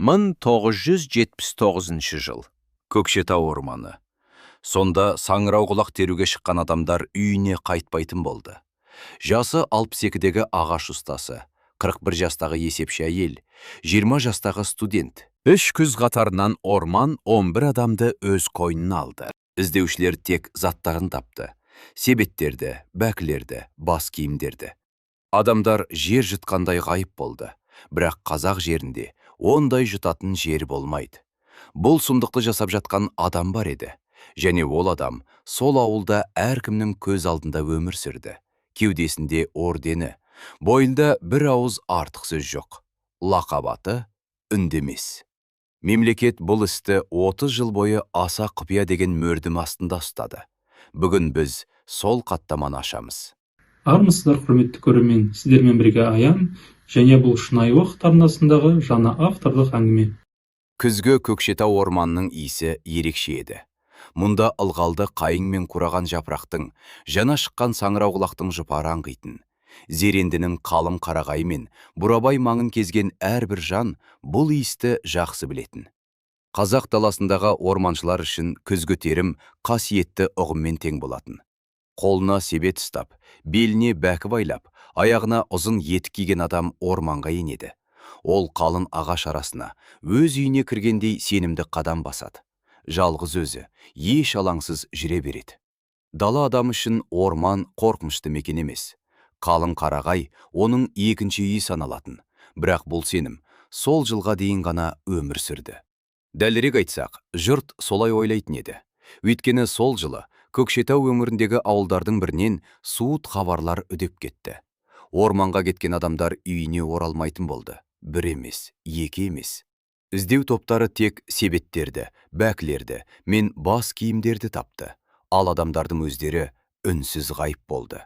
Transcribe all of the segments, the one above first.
1979 жыл. Көкшетау орманы. Сонда саңырауқұлақ теруге шыққан адамдар үйіне қайтпайтын болды. Жасы 62-дегі ағаш ұстасы, 41 жастағы есепші әйел, 20 жастағы студент. Үш күз қатарынан орман 11 адамды өз қойнына алды. Іздеушілер тек заттарын тапты. Себеттерді, бәкілерді, бас киімдерді. Адамдар жер жұтқандай ғайып болды. Бірақ қазақ жерінде ондай жұтатын жер болмайды. Бұл сұмдықты жасап жатқан адам бар еді. Және ол адам сол ауылда әркімнің көз алдында өмір сүрді. Кеудесінде ордені, бойында бір ауыз артық сөз жоқ. Лақап аты Үндемес. Мемлекет бұл істі 30 жыл бойы аса құпия деген мөрдің астында ұстады. Бүгін біз сол қаттаманы ашамыз. Армысыздар, құрметті көрермен! Сіздермен бірге Аян және бұл «Шынайы уақыт» арнасындағы жаңа авторлық әңгіме. Күзгі Көкшетау орманының иісі ерекше еді. Мұнда ылғалды қайың мен қураған жапырақтың, жаңа шыққан саңырауқұлақтың жұпары аңқитын. Зерендінің қалың қарағайы мен Бурабай маңын кезген әрбір жан бұл иісті жақсы білетін. Қазақ даласындағы орманшылар үшін күзгі терім қасиетті ұғыммен тең болатын. Қолына себет ұстап, беліне бәкі байлап, аяғына ұзын етік киген адам орманға енеді. Ол қалың ағаш арасына, өз үйіне кіргендей сенімді қадам басады. Жалғыз өзі, еш алаңсыз жүре береді. Дала адамы үшін орман қорқынышты мекен емес. Қалың қарағай оның екінші үйі саналатын. Бірақ бұл сенім сол жылға дейін ғана өмір сүрді. Дәлірек айтсақ, жұрт солай ойлайтын еді. Өйткені сол жылы Көкшетау өңіріндегі ауылдардың бірінен суыт хабарлар үдеп кетті. Орманға кеткен адамдар үйіне оралмайтын болды. Бір емес, екі емес. Іздеу топтары тек себеттерді, бәкілерді мен бас киімдерді тапты. Ал адамдардың өздері үнсіз ғайып болды.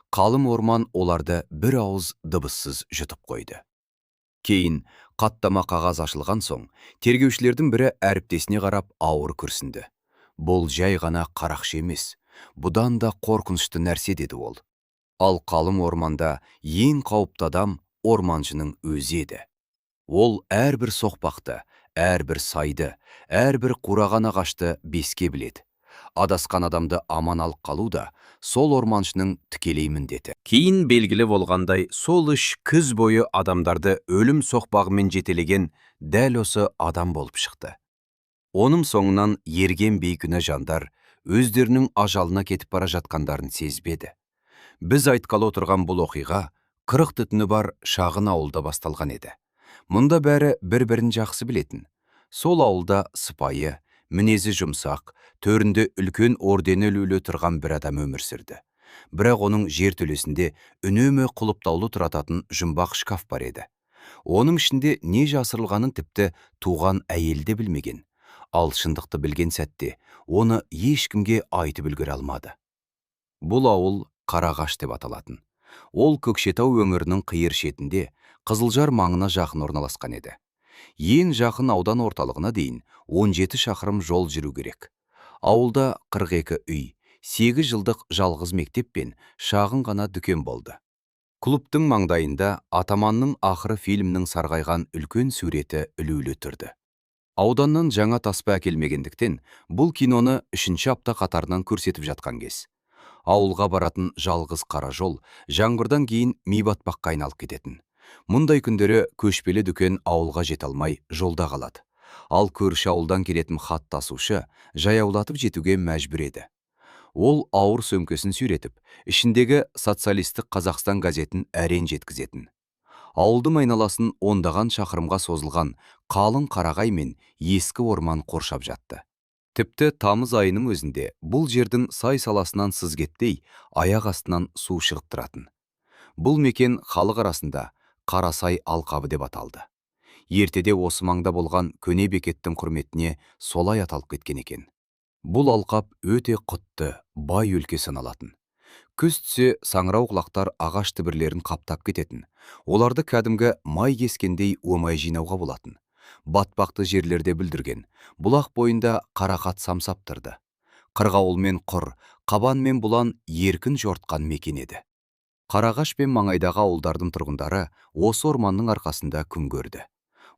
Қалың орман оларды бір ауыз дыбыссыз жұтып қойды. Кейін қаттама қағаз ашылған соң, тергеушілердің бірі әріптесіне қарап ауыр күрсінді. «Бұл жай ғана қарақшы емес, бұдан да қорқынышты нәрсе», – деді ол. Ал қалың орманда ең қауіпті адам орманшының өзі еді. Ол әрбір соқпақты, әрбір сайды, әрбір қураған ағашты беске біледі. Адасқан адамды аман алып қалу да сол орманшының тікелей міндеті. Кейін белгілі болғандай, сол үш күз бойы адамдарды өлім соқпағымен жетелеген дәл осы адам болып шықты. Оның соңынан ерген бейкүнә жандар өздерінің ажалына кетіп бара жатқандарын сезбеді. Біз айтқалы отырған бұл оқиға 40 түтіні бар шағын ауылда басталған еді. Мұнда бәрі бір-бірін жақсы білетін. Сол ауылда сыпайы, мінезі жұмсақ, төрінде үлкен ордені ілулі тұрған бір адам өмір сүрді. Бірақ оның жертөлесінде үнемі құлыптаулы тұратын жұмбақ шкаф бар еді. Оның ішінде не жасырылғанын тіпті туған әйел де білмеген. Ал шындықты білген сәтте оны ешкімге айтып үлгере алмады. Бұл ауыл Қарағаш деп аталатын. Ол Көкшетау өңірінің қиыр шетінде, Қызылжар маңына жақын орналасқан еді. Ең жақын аудан орталығына дейін 17 шақырым жол жүру керек. Ауылда 42 үй, 8 жылдық жалғыз мектеп пен шағын ғана дүкен болды. Клубтың маңдайында «Атаманның ақыры» фильмінің сарғайған үлкен суреті ілулі тұрды. Ауданнан жаңа таспа әкелмегендіктен, бұл киноны үшінші апта қатарынан көрсетіп жатқан кез. Ауылға баратын жалғыз қара жол жаңбырдан кейін ми батпаққа айналып кететін. Мұндай күндері көшпелі дүкен ауылға жете алмай жолда қалады. Ал көрші ауылдан келетін хат тасушы жаяулатып жетуге мәжбүр еді. Ол ауыр сөмкесін сүйретіп, ішіндегі «Социалистік Қазақстан» газетін әрең жеткізетін. Ауылдың айналасын ондаған шақырымға созылған қалың қарағай мен ескі орман қоршап жатты. Тіпті тамыз айының өзінде бұл жердің сай саласынан сыз кетпей, аяқ астынан су шығып тұратын. Бұл мекен халық арасында Қарасай алқабы деп аталды. Ертеде осы маңда болған көне бекеттің құрметіне солай аталып кеткен екен. Бұл алқап өте құтты, бай өлке саналатын. Күз түсе, саңырауқұлақтар ағаш түбірлерін қаптап кететін. Оларды кәдімгі май кескендей оңай жинауға болатын. Батпақты жерлерде бүлдірген, бұлақ бойында қарақат самсап тұрды. Қырғауыл мен құр, қабан мен бұлан еркін жортқан мекен еді. Қарағаш пен маңайдағы ауылдардың тұрғындары осы орманның арқасында күн көрді.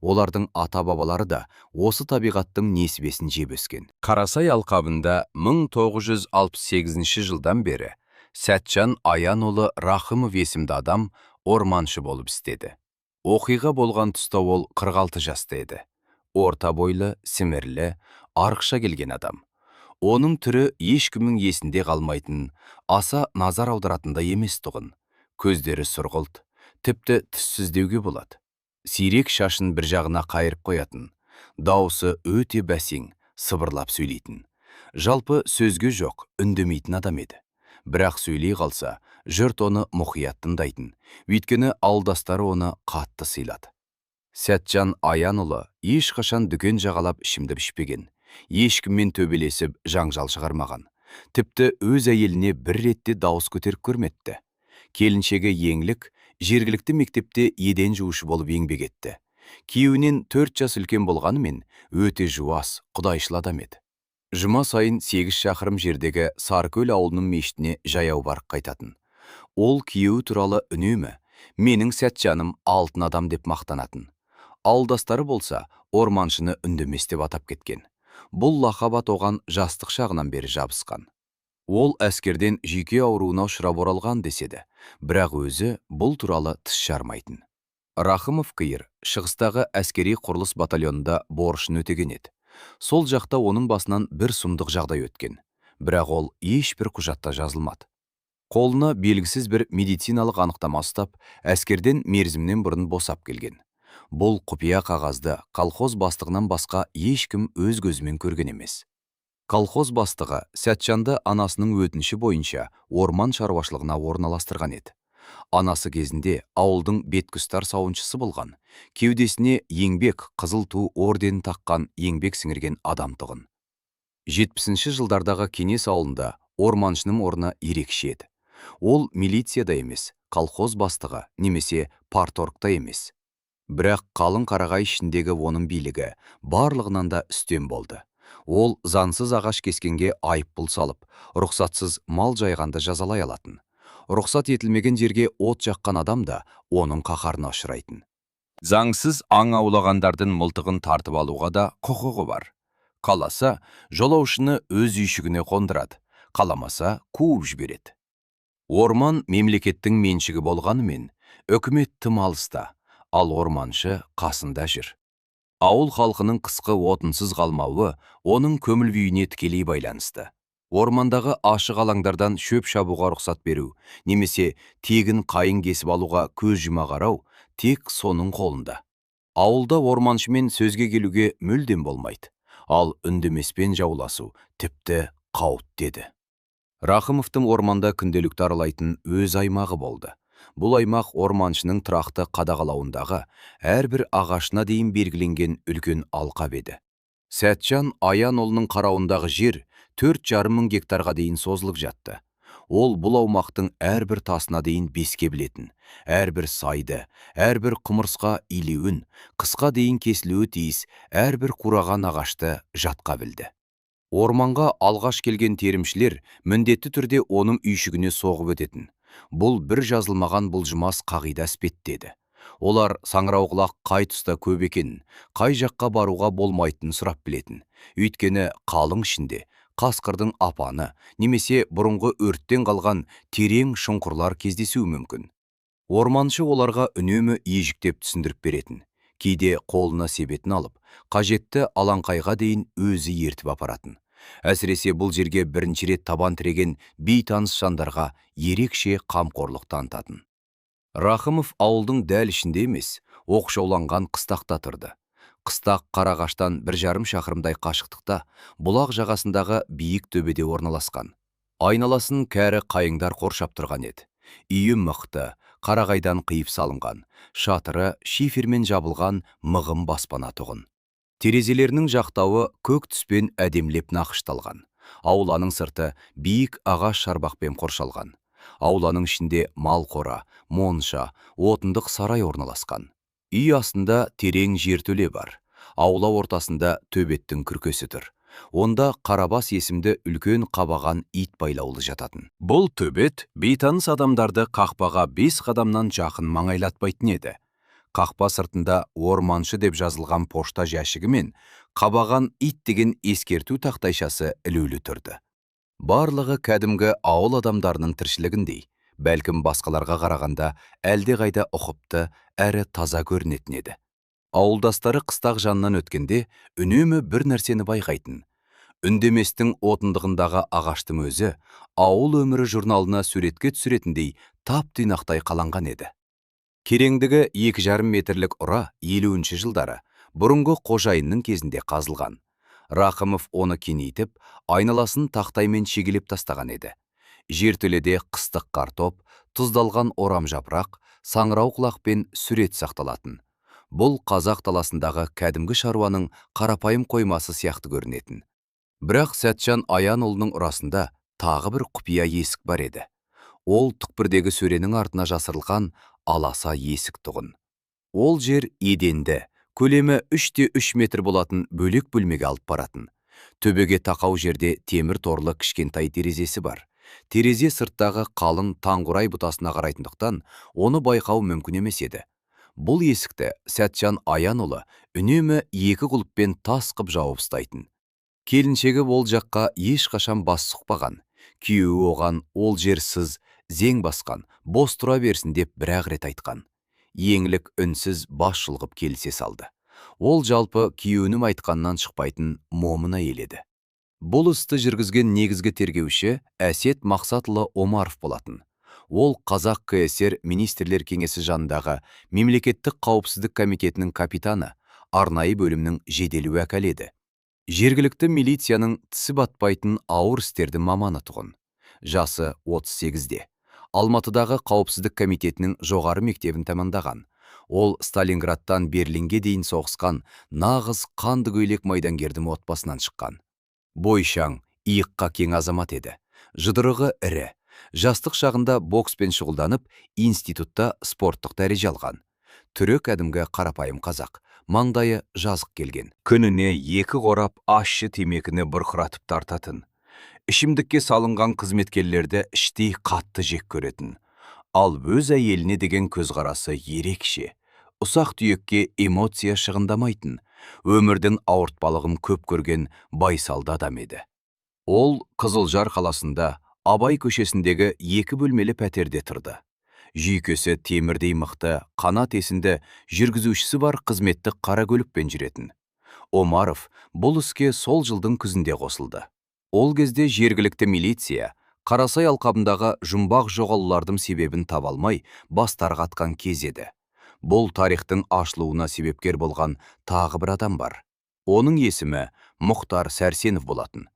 Олардың ата-бабалары да осы табиғаттың несібесін жеп өскен. Қарасай алқабында 1968 жылдан бері Сәтжан Аянұлы Рахымов есімді адам орманшы болып істеді. Оқиға болған тұста ол 46 жаста еді. Орта бойлы, сімірлі, арықша келген адам. Оның түрі ешкімнің есінде қалмайтын, аса назар аударатындай емес тұғын. Көздері сұрғылт, тіпті түссіз деуге болады. Сирек шашын бір жағына қайырып қоятын. Даусы өте бәсең, сыбырлап сөйлейтін. Жалпы сөзге жоқ, үндемейтін адам еді. Бірақ сөйлей қалса, жұрт оны мұқият тыңдайтын. Өйткені ауылдастары оны қатты сыйлады. Сәтжан Аянұлы ешқашан дүкен жағалап ішімдік ішпеген. Ешкіммен төбелесіп жаңжал шығармаған. Тіпті өз әйеліне бір ретте дауыс көтеріп көрмепті. Келіншегі Еңлік жергілікті мектепте еден жуушы болып еңбек етті. Күйеуінен 4 жас үлкен болғанымен өте жуас, құдайшыл адам еді. Жұма сайын 8 шақырым жердегі Сарыкөл ауылының мешітіне жаяу барып қайтатын. Ол күйеуі туралы үнемі «Менің Сәтжаным алтын адам» деп мақтанатын. Ауылдастары болса, орманшыны үндемес деп атап кеткен. Бұл лақап ат оған жастық шағынан бері жабысқан. Ол әскерден жүйке ауруына ұшырап оралған деседі, бірақ өзі бұл туралы тіс жармайтын. Рахымов қиыр шығыстағы әскери құрылыс батальонында борышын өтеген еді. Сол жақта оның басынан бір сұмдық жағдай өткен. Бірақ ол ешбір құжатта жазылмады. Қолына белгісіз бір медициналық анықтама ұстап, әскерден мерзімнен бұрын босап келген. Бұл құпия қағазды колхоз бастығынан басқа ешкім өз көзімен көрген емес. Колхоз бастығы Сәтжанды анасының өтініші бойынша орман шаруашылығына орналастырған еді. Анасы кезінде ауылдың беткүстар сауыншысы болған, кеудесіне еңбек қызыл ту орденін таққан еңбек сіңірген адам тұғын. 70-ші жылдардағы Кеңес ауылында орманшының орны ерекше еді. Ол милицияда емес, колхоз бастығы немесе парторгта емес. Бірақ қалың қарағай ішіндегі оның билігі барлығынан да үстем болды. Ол заңсыз ағаш кескенге айыппұл салып, рұқсатсыз мал жайғанды жазалай алатын. Рұқсат етілмеген жерге от жаққан адам да оның қаһарына ұшырайтын. Заңсыз аң аулағандардың мылтығын тартып алуға да құқығы бар. Қаласа, жолаушыны өз үйшігіне қондырады, қаламаса қуып жібереді. Орман мемлекеттің меншігі болғанымен, үкімет тым алыста, ал орманшы қасында жүр. Ауыл халқының қысқы отынсыз қалмауы оның көңіл күйіне тікелей байланысты. Ормандағы ашық алаңдардан шөп шабуға рұқсат беру, немесе тегін қайың кесіп алуға көз жұма қарау тек соның қолында. Ауылда орманшымен сөзге келуге мүлдем болмайды, ал үндемеспен жауласу тіпті қауіпті еді. Рахымовтың орманда күнделікті аралайтын өз аймағы болды. Бұл аймақ орманшының тұрақты қадағалауындағы әрбір ағашына дейін белгіленген үлкен алқап еді. Сәтжан Аянұлының қарауындағы жер 4,5 мың гектарға дейін созылып жатты. Ол бұл аумақтың әрбір тасына дейін беске білетін, әрбір сайды, әрбір құмырсқа илеуін, қысқа дейін кесілуі тиіс әрбір қураған ағашты жатқа білді. Орманға алғаш келген терімшілер міндетті түрде оның үйшігіне соғып өтетін. Бұл бір жазылмаған бұлжымас қағида іспетті еді. Олар саңырауқұлақ қай тұста көп екенін, қай жаққа баруға болмайтынын сұрап білетін. Өйткені қалың ішінде қасқырдың апаны немесе бұрынғы өрттен қалған терең шұңқырлар кездесуі мүмкін. Орманшы оларға үнемі ежіктеп түсіндіріп беретін. Кейде қолына себетін алып, қажетті алаңқайға дейін өзі ертіп апаратын. Әсіресе бұл жерге бірінші рет табан тіреген бейтаныс жандарға ерекше қамқорлық танытатын. Рахымов ауылдың дәл ішінде емес, оқшауланған қыстақта тұрды. Қыстақ Қарағаштан 1,5 шақырымдай қашықтықта бұлақ жағасындағы биік төбеде орналасқан. Айналасын кәрі қайыңдар қоршап тұрған еді. Үйі мықты, қарағайдан қиып салынған, шатыры шифермен жабылған мығым баспана тұғын. Терезелерінің жақтауы көк түспен әдемілеп нақышталған. Ауланың сырты биік ағаш шарбақпен қоршалған. Ауланың ішінде мал қора, монша, отындық сарай орналасқан. Үй астында терең жертөле бар. Аула ортасында төбеттің күркесі тұр. Онда Қарабас есімді үлкен қабаған ит байлаулы жататын. Бұл төбет бейтаныс адамдарды қақпаға 5 қадамнан жақын маңайлатпайтын еді. Қақпа сыртында «Орманшы» деп жазылған пошта жәшігі мен «Қабаған ит» деген ескерту тақтайшасы ілулі тұрды. Барлығы кәдімгі ауыл адамдарының тіршілігіндей, бәлкім, басқаларға қарағанда әлдеқайда ұқыпты әрі таза көрінетін еді. Ауылдастары қыстақ жанынан өткенде үнемі бір нәрсені байқайтын. Үндеместің отындығындағы ағаштың өзі «Ауыл өмірі» журналына суретке түсіретіндей тап-тұйнақтай қаланған еді. Кереңдігі 2,5 метрлік ұра 50-жылдары бұрынғы қожайынның кезінде қазылған. Рақымов оны кеңейтіп, айналасын тақтаймен шегелеп тастаған еді. Жертөледе қыстық картоп, тұздалған орам жапырақ, саңырауқұлақ пен сүрет сақталатын. Бұл қазақ даласындағы кәдімгі шаруаның қарапайым қоймасы сияқты көрінетін. Бірақ Сәтжан Аянұлының ұрасында тағы бір құпия есік бар еді. Ол түкпірдегі сөренің артына жасырылған аласа есік тұғын. Ол жер еденді, көлемі 3-те 3 метр болатын бөлек бөлмеге алып баратын. Төбеге тақау жерде темір торлы кішкентай терезесі бар. Терезе сырттағы қалың таңқурай бұтасына қарайтындықтан, оны байқау мүмкін емес еді. Бұл есікті Сәтжан Аянұлы үнемі екі құлыппен тас қып жауып ұстайтын. Келіншегі ол жаққа ешқашан бас сұқпаған. Күйеуі оған ол жер сыз, зең басқан, бос тұра берсін деп бір-ақ рет айтқан. Еңлік үнсіз бас шұлғып келісе салды. Ол жалпы күйеуінің айтқаннан шықпайтын момын әйел еді. Бұл істі жүргізген негізгі тергеуші Әсет Мақсатұлы Омаров болатын. Ол Қазақ КСР Министрлер Кеңесі жанындағы Мемлекеттік қауіпсіздік комитетінің капитаны, арнайы бөлімнің жедел уәкілі еді. Жергілікті милицияның тісі батпайтын ауыр істердің маманы тұғын. Жасы 38-де. Алматыдағы қауіпсіздік комитетінің жоғары мектебін тәмамдаған. Ол Сталинградтан Берлинге дейін соғысқан нағыз қанды көйлек майдангердің отбасынан шыққан. Бойшаң, иыққа кең азамат еді. Жұдырығы ірі. Жастық шағында бокспен шұғылданып, институтта спорттық дәреже алған. Түрі кәдімгі қарапайым қазақ, маңдайы жазық келген. Күніне екі қорап ащы темекіні бұрқыратып тартатын. Ішімдікке салынған қызметкерлерді іштей қатты жек көретін. Ал өз әйеліне деген көзқарасы ерекше. Ұсақ түйекке эмоция шығындамайтын, өмірдің ауыртпалығын көп көрген байсалды адам еді. Ол Қызылжар қаласында Абай көшесіндегі екі бөлмелі пәтерде тұрды. Жүйкесі темірдей мықты, қанат есінді жүргізушісі бар қызметтік қара көлікпен жүретін. Омаров бұл іске сол жылдың күзінде қосылды. Ол кезде жергілікті милиция Қарасай алқабындағы жұмбақ жоғалулардың себебін таба алмай, бастары қатқан кез еді. Бұл тарихтың ашылуына себепкер болған тағы бір адам бар. Оның есімі Мұхтар Сәрсенов болатын.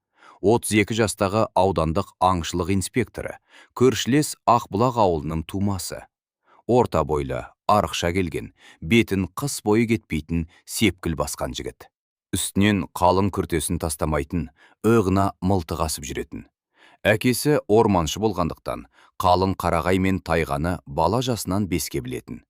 32 жастағы аудандық аңшылық инспекторы, көршілес Ақбұлақ ауылының тумасы. Орта бойлы, арықша келген, бетін қыс бойы кетпейтін сепкіл басқан жігіт. Үстінен қалың күртесін тастамайтын, иығына мылтық асып жүретін. Әкесі орманшы болғандықтан, қалың қарағай мен тайғаны бала жасынан беске білетін.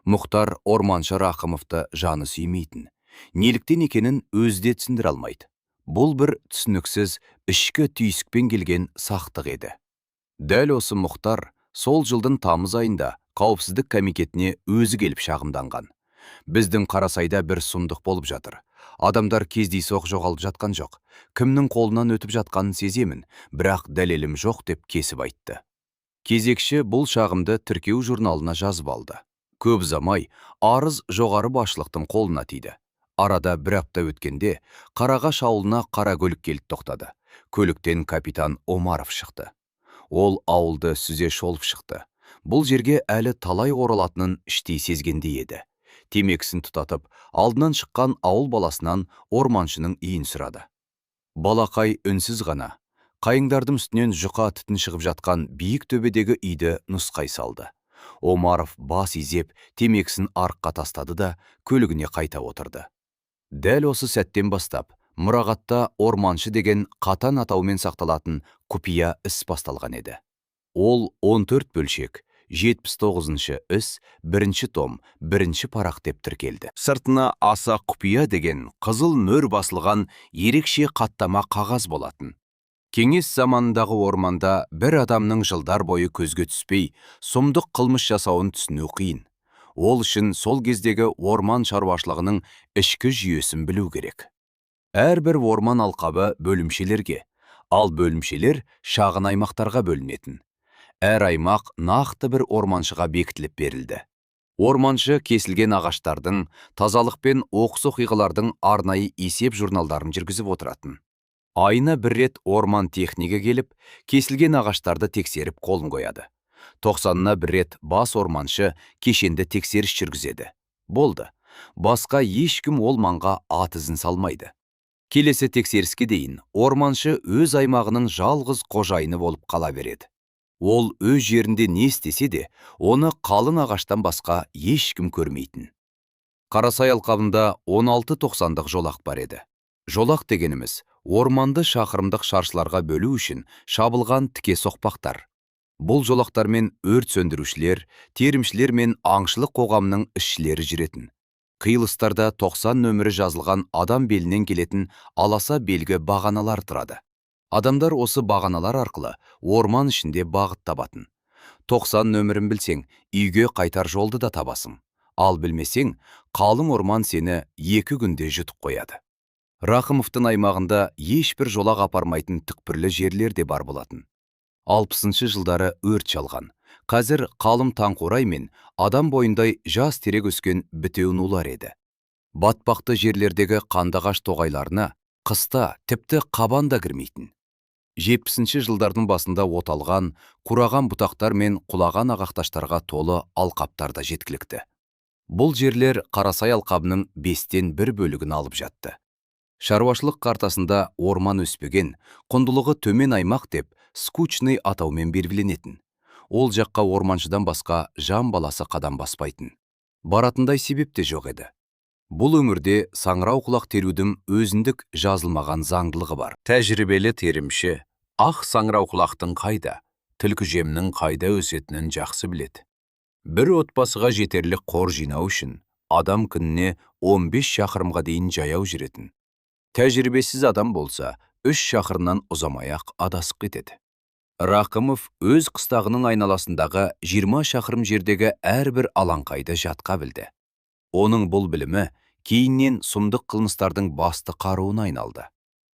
Мұхтар орманшы Рақымовты жаны сүймейтін. Неліктен екенін өзі де түсіндіре алмайды. Бұл бір түсініксіз ішкі түйсікпен келген сақтық еді. Дәл осы Мұхтар сол жылдың тамыз айында қауіпсіздік комитетіне өзі келіп шағымданған. Біздің Қарасайда бір сұмдық болып жатыр. Адамдар кездейсоқ жоғалып жатқан жоқ. Кімнің қолынан өтіп жатқанын сеземін, бірақ дәлелім жоқ деп кесіп айтты. Кезекші бұл шағымды тіркеу журналына жазып алды. Көп ұзамай арыз жоғары басшылықтың қолына тиді. Арада бір апта өткенде Қарағаш ауылына қара көлік келіп тоқтады. Көліктен капитан Омаров шықты. Ол ауылды сүзе шолып шықты. Бұл жерге әлі талай оралатынын іштей сезгендей еді. Темекісін тұтатып, алдынан шыққан ауыл баласынан орманшының үйін сұрады. Балақай үнсіз ғана, қайыңдардың үстінен жұқа түтін шығып жатқан биік төбедегі үйді нұсқай салды. Омаров бас изеп, темекісін арыққа тастады да, көлігіне қайта отырды. Дәл осы сәттен бастап, мұрағатта орманшы деген қатан атаумен сақталатын құпия іс басталған еді. Ол 14 бөлшек, 79-шы іс, бірінші том, бірінші парақ деп тіркелді. Сыртына аса құпия деген қызыл мөр басылған ерекше қаттама қағаз болатын. Кеңес заманындағы орманда бір адамның жылдар бойы көзге түспей, сұмдық қылмыс жасауын түсіну қиын. Ол үшін сол кездегі орман шаруашылығының ішкі жүйесін білу керек. Әрбір орман алқабы бөлімшелерге, ал бөлімшелер шағын аймақтарға бөлінетін. Әр аймақ нақты бір орманшыға бекітіліп берілді. Орманшы кесілген ағаштардың, тазалық пен оқыс оқиғалардың арнайы есеп журналдарын жүргізіп отыратын. Айына бір рет орман технигі келіп, кесілген ағаштарды тексеріп қолын қояды. 90-на бір рет бас орманшы кешенді тексеріс жүргізеді. Болды. Басқа ешкім ол маңға ат ізін салмайды. Келесі тексеріске дейін орманшы өз аймағының жалғыз қожайыны болып қала береді. Ол өз жерінде не істесе де, оны қалың ағаштан басқа ешкім көрмейтін. Қарасай алқабында 16 тоқсандық жолақ бар еді. Жолақ дегеніміз орманды шақырымдық шаршыларға бөлу үшін шабылған тіке соқпақтар. Бұл жолақтармен өрт сөндірушілер, терімшілер мен аңшылық қоғамының ішшілері жүретін. Қиылыстарда 90 нөмірі жазылған адам белінен келетін аласа белгі бағаналар тұрады. Адамдар осы бағаналар арқылы орман ішінде бағыт табатын. 90 нөмірін білсең, үйге қайтар жолды да табасың. Ал білмесең, қалың орман сені 2 күнде жұтып қояды. Рақымовтың аймағында ешбір жолақ апармайтын түкпірлі жерлер де бар болатын. 60-шы жылдары өрт шалған. Қазір қалың таңқурай мен адам бойындай жас терек өскен бітеу нулар еді. Батпақты жерлердегі қандыағаш тоғайларына қыста тіпті қабан да кірмейтін. 70-ші жылдардың басында оталған, қураған бұтақтар мен құлаған ағаштарға толы алқаптар да жеткілікті. Бұл жерлер Қарасай алқабының 1/5 бөлігін алып жатты. Шаруашылық картасында орман өспеген, құндылығы төмен аймақ деп скучный атаумен белгіленетін. Ол жаққа орманшыдан басқа жан баласы қадам баспайтын. Баратындай себеп те жоқ еді. Бұл өңірде саңырауқұлақ терудің өзіндік жазылмаған заңдылығы бар. Тәжірибелі терімші ақ саңырауқұлақтың қайда, түлкі жемнің қайда өсетінін жақсы біледі. Бір отбасыға жетерлік қор жинау үшін адам күніне 15 шақырымға дейін жаяу жүретін. Тәжірибесіз адам болса, 3 шақырымнан ұзамай-ақ адасып кетеді. Рақымов өз қыстағының айналасындағы 20 шақырым жердегі әрбір алаңқайды жатқа білді. Оның бұл білімі кейіннен сұмдық қылмыстардың басты қаруына айналды.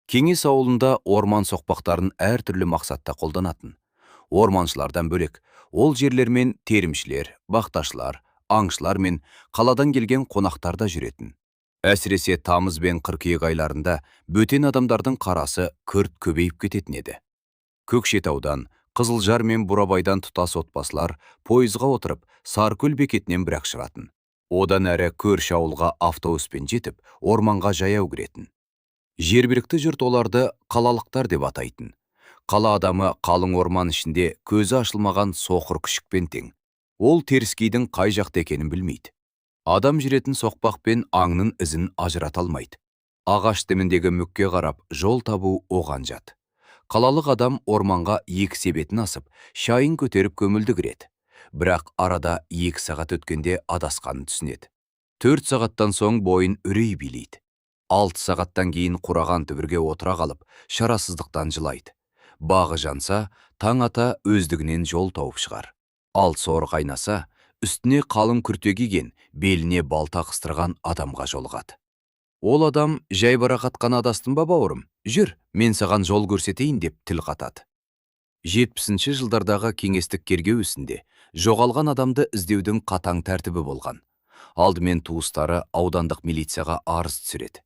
Кеңес ауылында орман соқпақтарын әртүрлі мақсатта қолданатын. Орманшылардан бөлек, ол жерлермен терімшілер, бақташылар, аңшылар мен қаладан келген қонақтар да жүретін. Әсіресе тамыз бен қыркүйек айларында бөтен адамдардың қарасы күрт көбейіп кететін еді. Көкшетаудан, Қызылжар мен Бурабайдан тұтас отбасылар пойызға отырып, Саркөл бекетінен бірақ шығатын. Одан әрі көрші ауылға автобуспен жетіп, орманға жаяу кіретін. Жергілікті жұрт оларды қалалықтар деп атайтын. Қала адамы қалың орман ішінде көзі ашылмаған соқыр күшікпен тең. Ол теріскейдің қай жақта екенін білмейді. Адам жүретін соқпақ пен аңның ізін ажырата алмайды. Ағаш діңіндегі мүкке қарап жол табу оған жат. Қалалық адам орманға 2 себетін асып, шайын көтеріп көмілді кіреді. Бірақ арада 2 сағат өткенде адасқанын түсінеді. 4 сағаттан соң бойын үрей билейді. 6 сағаттан кейін қураған түбірге отыра қалып, шарасыздықтан жылайды. Бағы жанса, таң ата өздігінен жол тауып шығар. Ал соры қайнаса, үстіне қалың күрте киген, беліне балта қыстырған адамға жолығады. Ол адам жайбарақат қана адастың ба, бауырым? Жүр, мен саған жол көрсетейін деп тіл қатады. 70-ші жылдардағы кеңестік тергеу ісінде жоғалған адамды іздеудің қатаң тәртібі болған. Алдымен туыстары аудандық милицияға арыз түсіреді.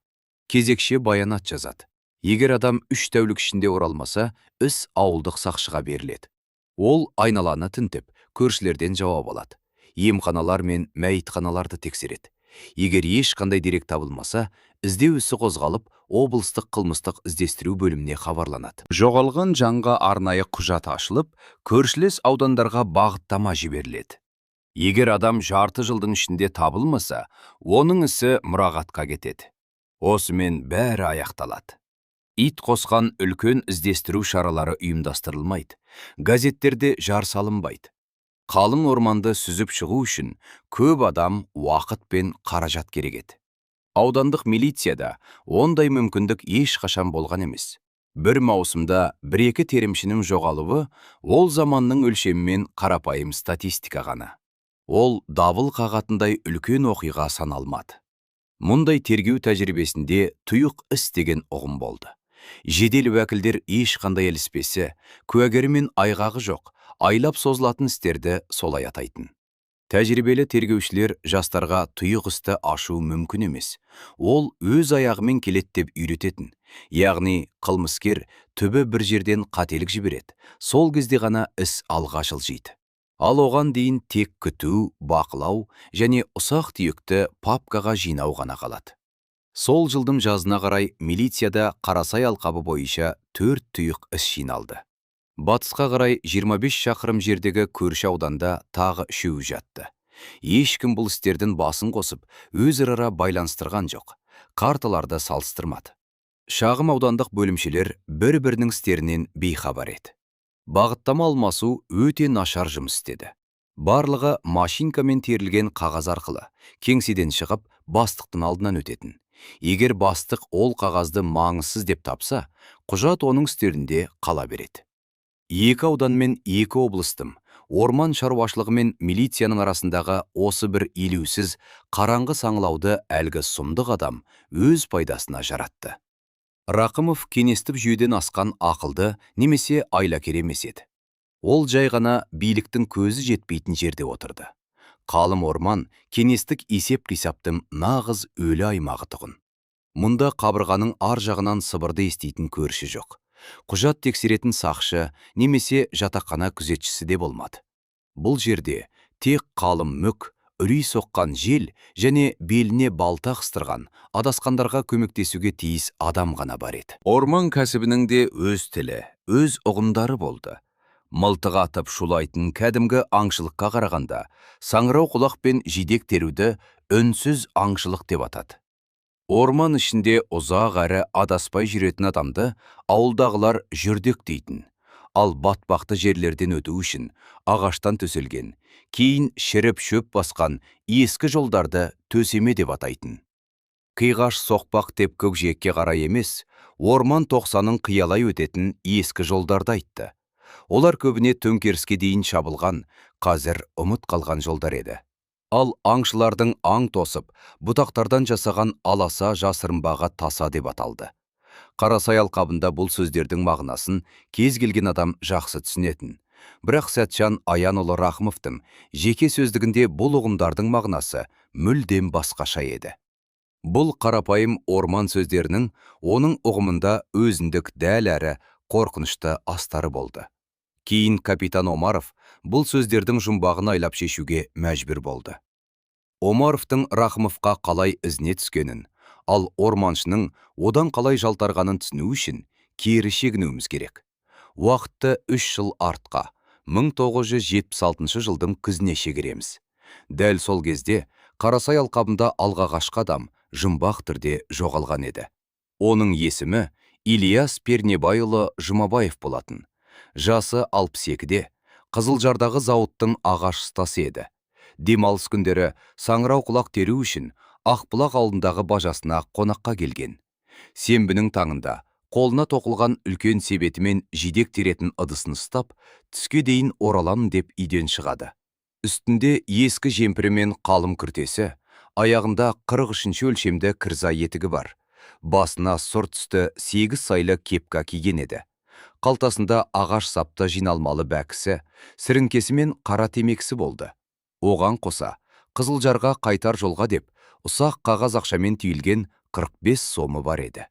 Кезекші баянат жазады. Егер адам 3 тәулік ішінде оралмаса, іс ауылдық сақшыға беріледі. Ол айналаны тінтіп, көршілерден жауап алады. Емханалар мен мәйітханаларды тексереді. Егер ешқандай дерек табылмаса, іздеу ісі қозғалып, облыстық қылмыстық іздестіру бөліміне хабарланады. Жоғалған жанға арнайы құжат ашылып, көршілес аудандарға бағыттама жіберіледі. Егер адам жарты жылдың ішінде табылмаса, оның ісі мұрағатқа кетеді. Осымен бәрі аяқталады. Ит қосқан үлкен іздестіру шаралары ұйымдастырылмайды, газеттерде жар салынбайды. Қалың орманды сүзіп шығу үшін көп адам, уақыт пен қаражат керек еді. Аудандық милицияда ондай мүмкіндік ешқашан болған емес. Бір маусымда 1-2 терімшінің жоғалуы ол заманның өлшемімен қарапайым статистика ғана. Ол дабыл қағатындай үлкен оқиға саналмады. Мұндай тергеу тәжірибесінде тұйық іс деген ұғым болды. Жедел уәкілдер ешқандай іліспесі, куәгері мен айғағы жоқ, айлап созылатын істерді солай атайтын. Тәжірибелі тергеушілер жастарға тұйық істі ашу мүмкін емес. Ол өз аяғымен келеді деп үйрететін. Яғни қылмыскер түбі бір жерден қателік жібереді. Сол кезде ғана іс алға жылжиды. Ал оған дейін тек күту, бақылау және ұсақ түйекті папкаға жинау ғана қалады. Сол жылдың жазына қарай милицияда Қарасай алқабы бойынша 4 тұйық іс жиналды. Батысқа қарай 25 шақырым жердегі көрші ауданда тағы үшеуі жатты. Ешкім бұл істердің басын қосып, өзара байланыстырған жоқ. Карталарды салыстырмады. Шағым аудандық бөлімшелер бір-бірінің істерінен бейхабар еді. Бағыттама алмасу өте нашар жұмыс істеді. Барлығы машинкамен терілген қағаз арқылы кеңседен шығып, бастықтың алдынан өтетін. Егер бастық ол қағазды маңызсыз деп тапса, құжат оның үстелінде қала береді. Екі аудан мен екі облыстың, орман шаруашылығы мен милицияның арасындағы осы бір елеусіз, қараңғы саңылауды әлгі сұмдық адам өз пайдасына жаратты. Рақымов кеңестік жүйеден асқан ақылды немесе айлакер емес еді. Ол жай ғана биліктің көзі жетпейтін жерде отырды. Қалың орман кеңестік есеп-қисаптың нағыз өлі аймағы тұғын. Мұнда қабырғаның ар жағынан сыбырды еститін көрші жоқ. Құжат тексеретін сақшы немесе жатақхана күзетшісі де болмады. Бұл жерде тек қалың мүк, үрей соққан жел және беліне балта қыстырған, адасқандарға көмектесуге тиіс адам ғана бар еді. Орман кәсібінің де өз тілі, өз ұғымдары болды. Мылтық атып шулайтын кәдімгі аңшылыққа қарағанда, саңырау құлақ пен жидек теруді үнсіз аңшылық деп атады. Орман ішінде ұзақ әрі адаспай жүретін адамды ауылдағылар жүрдек дейтін. Ал батпақты жерлерден өту үшін ағаштан төселген, кейін шіріп шөп басқан ескі жолдарды төсеме деп атайтын. Қиғаш соқпақ деп көкжиекке қарай емес, орман тоқсанын қиялай өтетін ескі жолдарды айтты. Олар көбіне төңкеріске дейін шабылған, қазір ұмыт қалған жолдар еді. Ал аңшылардың аң тосып, бұтақтардан жасаған аласа жасырынбаға таса деп аталды. Қарасай алқабында бұл сөздердің мағынасын кез келген адам жақсы түсінетін. Бірақ Сәтжан Аянұлы Рахымовтың жеке сөздігінде бұл ұғымдардың мағынасы мүлдем басқаша еді. Бұл қарапайым орман сөздерінің оның ұғымында өзіндік дәл әрі қорқынышты астары болды. Кейін капитан Омаров бұл сөздердің жұмбағын айлап шешуге мәжбүр болды. Омаровтың Рахымовқа қалай ізіне түскенін, ал орманшының одан қалай жалтарғанын түсіну үшін кері шегінуіміз керек. Уақытты 3 жыл артқа, 1976 жылдың күзіне шегереміз. Дәл сол кезде Қарасай алқабында алғашқы адам жұмбақ түрде жоғалған еді. Оның есімі Ильяс Пернебайұлы Жұмабаев болатын. Жасы 62-де, Қызылжардағы зауыттың ағаш ұстасы еді. Демалыс күндері саңырау құлақ теру үшін Ақбұлақ ауылындағы бажасына қонаққа келген. Сенбінің таңында қолына тоқылған үлкен себетімен жидек теретін ыдысын ұстап, түске дейін ораламын деп үйден шығады. Үстінде ескі жемпірі мен қалың күртесі, аяғында 43-ші өлшемді кирза етігі бар. Басына сұр түсті 8 сайлы кепка киген еді. Қалтасында ағаш сапты жиналмалы бәкісі, сіріңкесі мен қара темекісі болды. Оған қоса, Қызылжарға қайтар жолға деп, ұсақ қағаз ақшамен түйілген 45 сомы бар еді.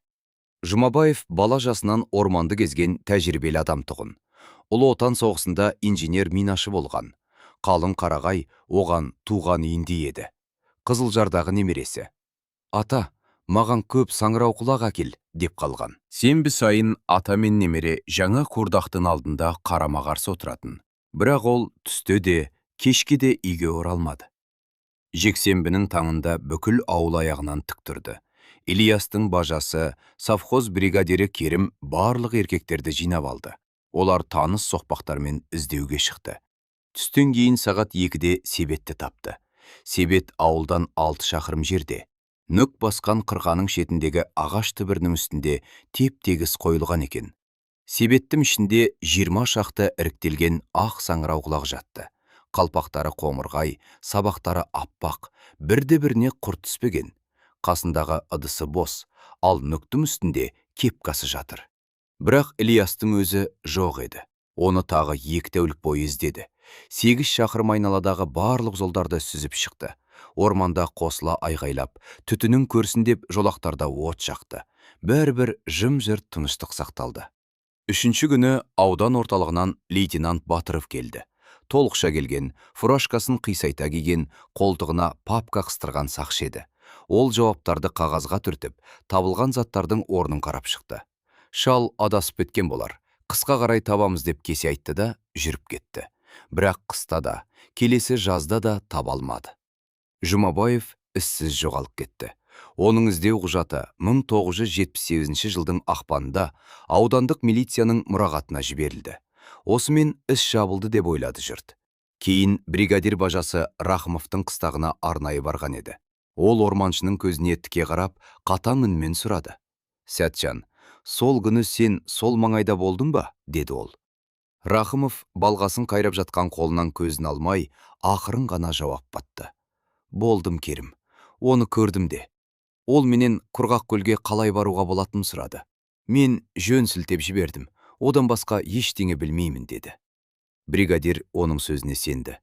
Жұмабаев бала жасынан орманды кезген тәжірибелі адам тұғын. Ұлы Отан соғысында инженер минашы болған. Қалың қарағай оған туған үйіндей еді. Қызылжардағы немересі. Ата, маған көп саңырауқұлақ әкел, деп қалған. Сенбі сайын ата мен немере жаңа қуырдақтың алдында қарама-қарсы отыратын. Бірақ ол түсте де, кешке де үйге оралмады. Жексенбінің таңында бүкіл ауыл аяғынан тік тұрды. Ильястың бажасы, совхоз бригадирі Керім барлық еркектерді жинап алды. Олар таныс соқпақтармен іздеуге шықты. Түстен кейін сағат 2-де себетті тапты. Себет ауылдан 6 шақырым жерде. Нүк басқан қырқаның шетіндегі ағаш түбірінің үстінде теп-тегіс қойылған екен. Себеттің ішінде 20 шақты іріктелген ақ саңырауқұлақ жатты. Қалпақтары қоңырғай, сабақтары аппақ, бірде-біріне құрт түспеген. Қасындағы ыдысы бос, ал нүктің үстінде кепкасы жатыр. Бірақ Ілиястың өзі жоқ еді. Оны тағы 2 тәулік бойы іздеді. 8 шақырым айналадағы барлық жолдарды сүзіп шықты. Орманда қосыла айғайлап, түтінін көрсін деп жолақтарда от жақты. Бәрібір жым-жырт тыныштық сақталды. Үшінші күні аудан орталығынан лейтенант Батыров келді. Толықша келген, фуражкасын қисайта киген, қолтығына папка қыстырған сақшы еді. Ол жауаптарды қағазға түртіп, табылған заттардың орнын қарап шықты. Шал адасып кеткен болар, қысқа қарай табамыз деп кесе айтты да, жүріп кетті. Бірақ қыста да, келесі жазда да таба алмады. Жұмабаев ізсіз жоғалып кетті. Оның іздеу құжаты 1978 жылдың ақпанында аудандық милицияның мұрағатына жіберілді. Осымен іс жабылды деп ойлады жұрт. Кейін бригадир бажасы Рахымовтың қыстағына арнайы барған еді. Ол орманшының көзіне тіке қарап, қатаң үнмен сұрады. «Сәтжан, сол күні сен сол маңайда болдың ба?» деді ол. Рахымов балғасын қайрап жатқан қолынан көзін алмай, ақырын ғана жауап қатты. «Болдым, Керім. Оны көрдім де. Ол менен құрғақ көлге қалай баруға болатынын сұрады. Мен жөн сілтеп жібердім. Одан басқа ештеңе білмеймін», деді. Бригадир оның сөзіне сенді.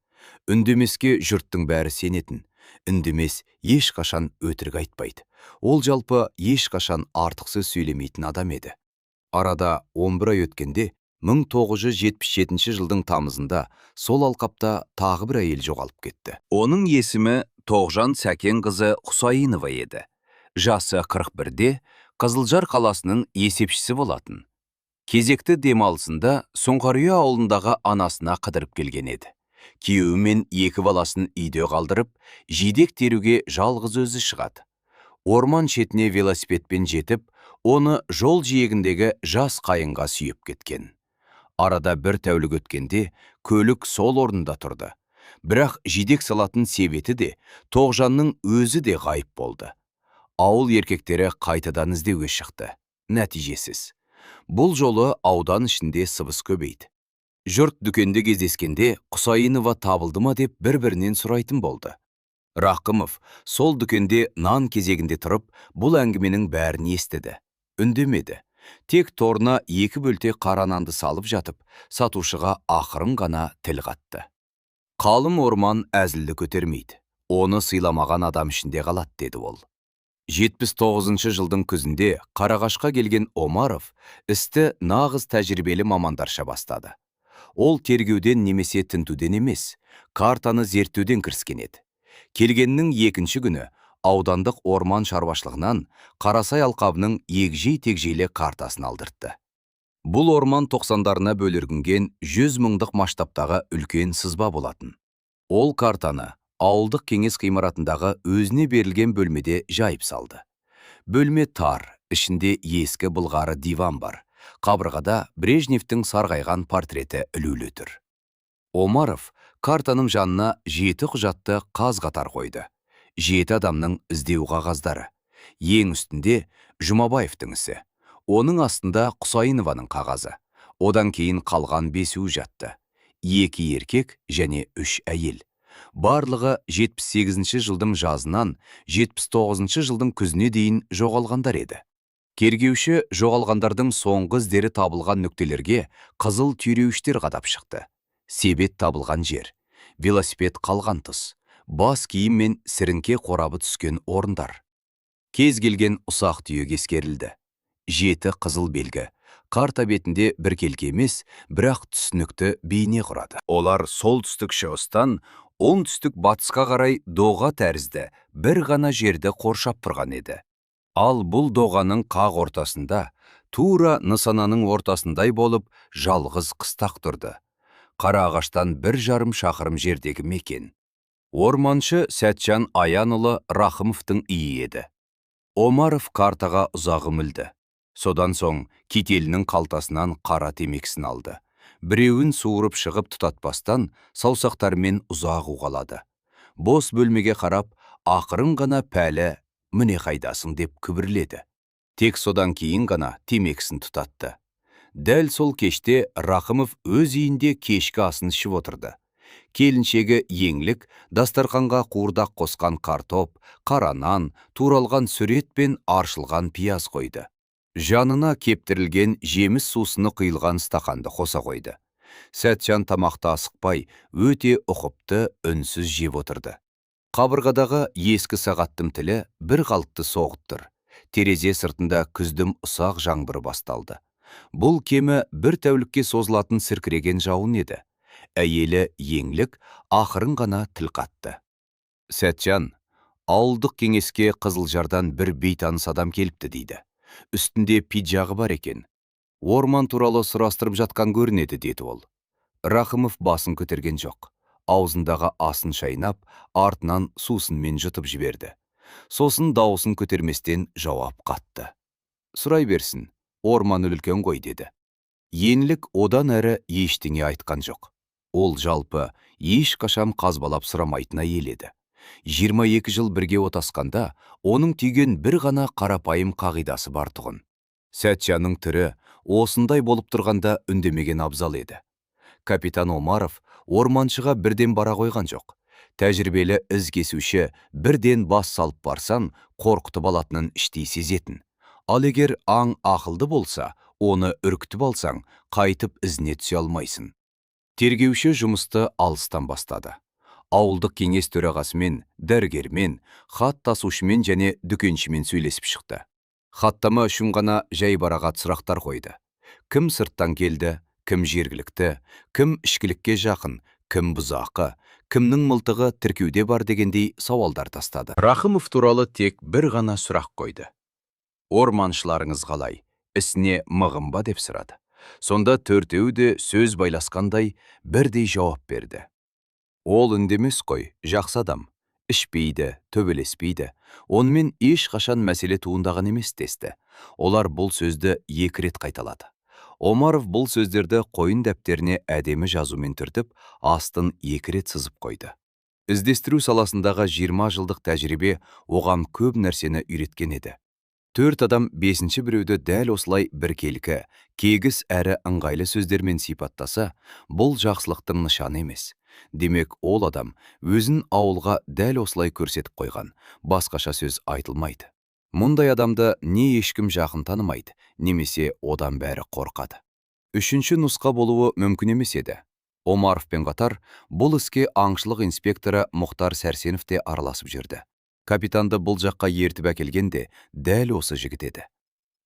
Үндемеске жұрттың бәрі сенетін. Үндемес ешқашан өтірік айтпайды. Ол жалпы ешқашан артық сөз сөйлемейтін адам еді. Арада 11 ай өткенде 1977 жылдың тамызында сол алқапта тағы бір әйел жоғалып кетті. Оның есімі Тоғжан Сәкен қызы Құсайынова еді. Жасы 41-де, Қызылжар қаласының есепшісі болатын. Кезекті демалысында Сұңқарұя ауылындағы анасына қыдырып келген еді. Күйеуі мен екі баласын үйде қалдырып, жидек теруге жалғыз өзі шығады. Орман шетіне велосипедпен жетіп, оны жол жиегіндегі жас қайыңға сүйеп кеткен. Арада бір тәулік өткенде көлік сол орнында тұрды. Бірақ жидек салатын себеті де, Тоғжанның өзі де ғайып болды. Ауыл еркектері қайтадан іздеуге шықты. Нәтижесіз. Бұл жолы аудан ішінде сыбыс көбейді. Жұрт дүкенде кездескенде Құсайынова табылды ма деп бір-бірінен сұрайтын болды. Рақымов сол дүкенде нан кезегінде тұрып, бұл әңгіменің бәрін естіді. Үндемеді. Тек торына екі бөлте қара нанды салып жатып, сатушыға ақырын ғана тіл қатты. «Қалың орман әзілді көтермейді. Оны сыйламаған адам ішінде қалады», деді ол. 79 жылдың күзінде Қарағашқа келген Омаров істі нағыз тәжірибелі мамандарша бастады. Ол тергеуден немесе тінтуден емес, картаны зерттеуден кіріскен еді. Келгеннің екінші күні аудандық орман шаруашылығынан Қарасай алқабының егжей-тегжейлі картасын алдыртты. Бұл орман тоқсандарына бөлінген 100 мыңдық масштабтағы үлкен сызба болатын. Ол картаны ауылдық кеңес ғимаратындағы өзіне берілген бөлмеде жайып салды. Бөлме тар, ішінде ескі былғары диван бар. Қабырғада Брежневтің сарғайған портреті ілулі тұр. Омаров картаның жанына жеті құжатты қаз қатар қойды. Жеті адамның іздеу қағаздары. Ең үстінде Жұмабаевтың ісі. Оның астында Құсайынованың қағазы. Одан кейін қалған бесеуі жатты. Екі еркек және үш әйел. Барлығы 78 жылдың жазынан 79 жылдың күзіне дейін жоғалғандар еді. Тергеуші жоғалғандардың соңғы іздері табылған нүктелерге қызыл түйреуіштер қадап шықты. Себет табылған жер, велосипед қалған тұс, бас киім мен сіріңке қорабы түскен орындар. Кез келген ұсақ түйек ескерілді. Жеті қызыл белгі. Карта бетінде біркелкі емес, бірақ түсінікті бейне құрады. Олар солтүстік шығыстан оңтүстік батысқа қарай доға тәрізді бір ғана жерді қоршап тұрған еді. Ал бұл доғаның қақ ортасында, тура нысананың ортасындай болып, жалғыз қыстақ тұрды. Қара ағаштан 1,5 шақырым жердегі мекен. Орманшы Сәтжан Аянұлы Рахымовтың үйі еді. Омаров картаға ұзақ үңілді. Содан соң кителінің қалтасынан қара темекісін алды. Біреуін суырып шығып тұтатпастан саусақтарымен ұзақ уғалады. Бос бөлмеге қарап, ақырын ғана «Пәлі, міне қайдасың» деп күбірледі. Тек содан кейін ғана темекісін тұтатты. Дәл сол кеште Рахымов өз үйінде кешкі асын ішіп отырды. Келіншегі Еңлік дастарқанға қуырдақ қосқан картоп, қара нан, туралған сүр ет пен аршылған пияз қойды. Жанына кептірілген жеміс сусыны құйылған стақанды қоса қойды. Сәтжан тамақты асықпай, өте ұқыпты, үнсіз жеп отырды. Қабырғадағы ескі сағаттың тілі бір қалыпты соғып тұр. Терезе сыртында күздің ұсақ жаңбыры басталды. Бұл кемі бір тәулікке созылатын сіркіреген жауын еді. Әйелі Еңлік ақырын ғана тіл қатты. Сәтжан, ауылдық кеңеске Қызылжардан бір бейтаныс адам келіпті дейді. Үстінде пиджағы бар екен. Орман туралы сұрастырып жатқан көрінеді, деді ол. Рахымов басын көтерген жоқ. Аузындағы асын шайнап, артынан сусынмен жұтып жіберді. Сосын дауысын көтерместен жауап қатты. Сұрай берсін, орман үлкен ғой, деді. Еңлік одан әрі ештеңе айтқан жоқ. Ол жалпы ешқашан қазбалап сұрамайтын әйел еді. 22 жыл бірге отасқанда, оның түйген бір ғана қарапайым қағидасы бар тұғын. Сәтжанның түрі осындай болып тұрғанда үндемеген абзал еді. Капитан Омаров орманшыға бірден бара қойған жоқ. Тәжірибелі із кесуші бірден бас салып барсан, қорқытып алатынын іштей сезетін. Ал егер аң ақылды болса, оны үркітіп алсаң, қайтып ізіне түсе алмайсың. Тергеуші жұмысты алыстан бастады. Ауылдық кеңес төрағасымен, дәрігермен, хат тасушымен және дүкеншімен сөйлесіп шықты. Хаттама үшін ғана жайбарақат сұрақтар қойды. Кім сырттан келді, кім жергілікті, кім ішкілікке жақын, кім бұзақы, кімнің мылтығы тіркеуде бар дегендей сауалдар тастады. Рахымов туралы тек бір ғана сұрақ қойды. Орманшыларыңыз қалай, ісіне мығым ба, деп сұрады. Сонда төртеуі де сөз байласқандай бірдей жауап берді. Ол үндемес қой, жақсы адам. Ішпейді, төбелеспейді. Онымен ешқашан мәселе туындаған емес, десті. Олар бұл сөзді екі рет қайталады. Омаров бұл сөздерді қойын дәптеріне әдемі жазумен түртіп, астын екі рет сызып қойды. Іздестіру саласындағы 20 жылдық тәжірибе оған көп нәрсені үйреткен еді. Төрт адам бесінші біреуді дәл осылай біркелкі, кегіс әрі ыңғайлы сөздермен сипаттаса, бұл жақсылықтың нышаны емес. Демек, ол адам өзін ауылға дәл осылай көрсетіп қойған, басқаша сөз айтылмайды. Мұндай адамды не ешкім жақын танымайды, немесе одан бәрі қорқады. Үшінші нұсқа болуы мүмкін емес еді. Омаровпен қатар, бұл іске аңшылық инспекторы Мұхтар Сәрсенов те араласып жүрді. Капитанды бұл жаққа ертіп әкелген де дәл осы жігіт еді.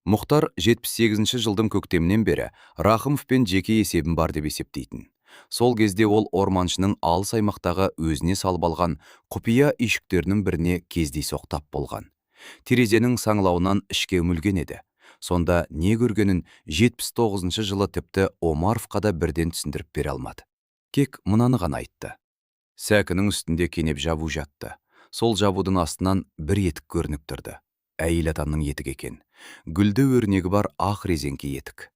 Мұхтар 78 жылдың көктемінен бері Рахымовпен жеке есебім бар деп есептейтін. Сол кезде ол орманшының алыс аймақтағы өзіне салып алған құпия үйшіктерінің біріне кездейсоқ тап болған. Терезенің саңылауынан ішке үңілген еді. Сонда не көргенін 79 жылы тіпті Омаровқа да бірден түсіндіріп бере алмады. Тек мынаны ғана айтты. Сәкінің үстінде кенеп жабу жатты. Сол жабудың астынан бір етік көрініп тұрды. Әйел адамның етігі екен. Гүлді өрнегі бар ақ резеңке етік.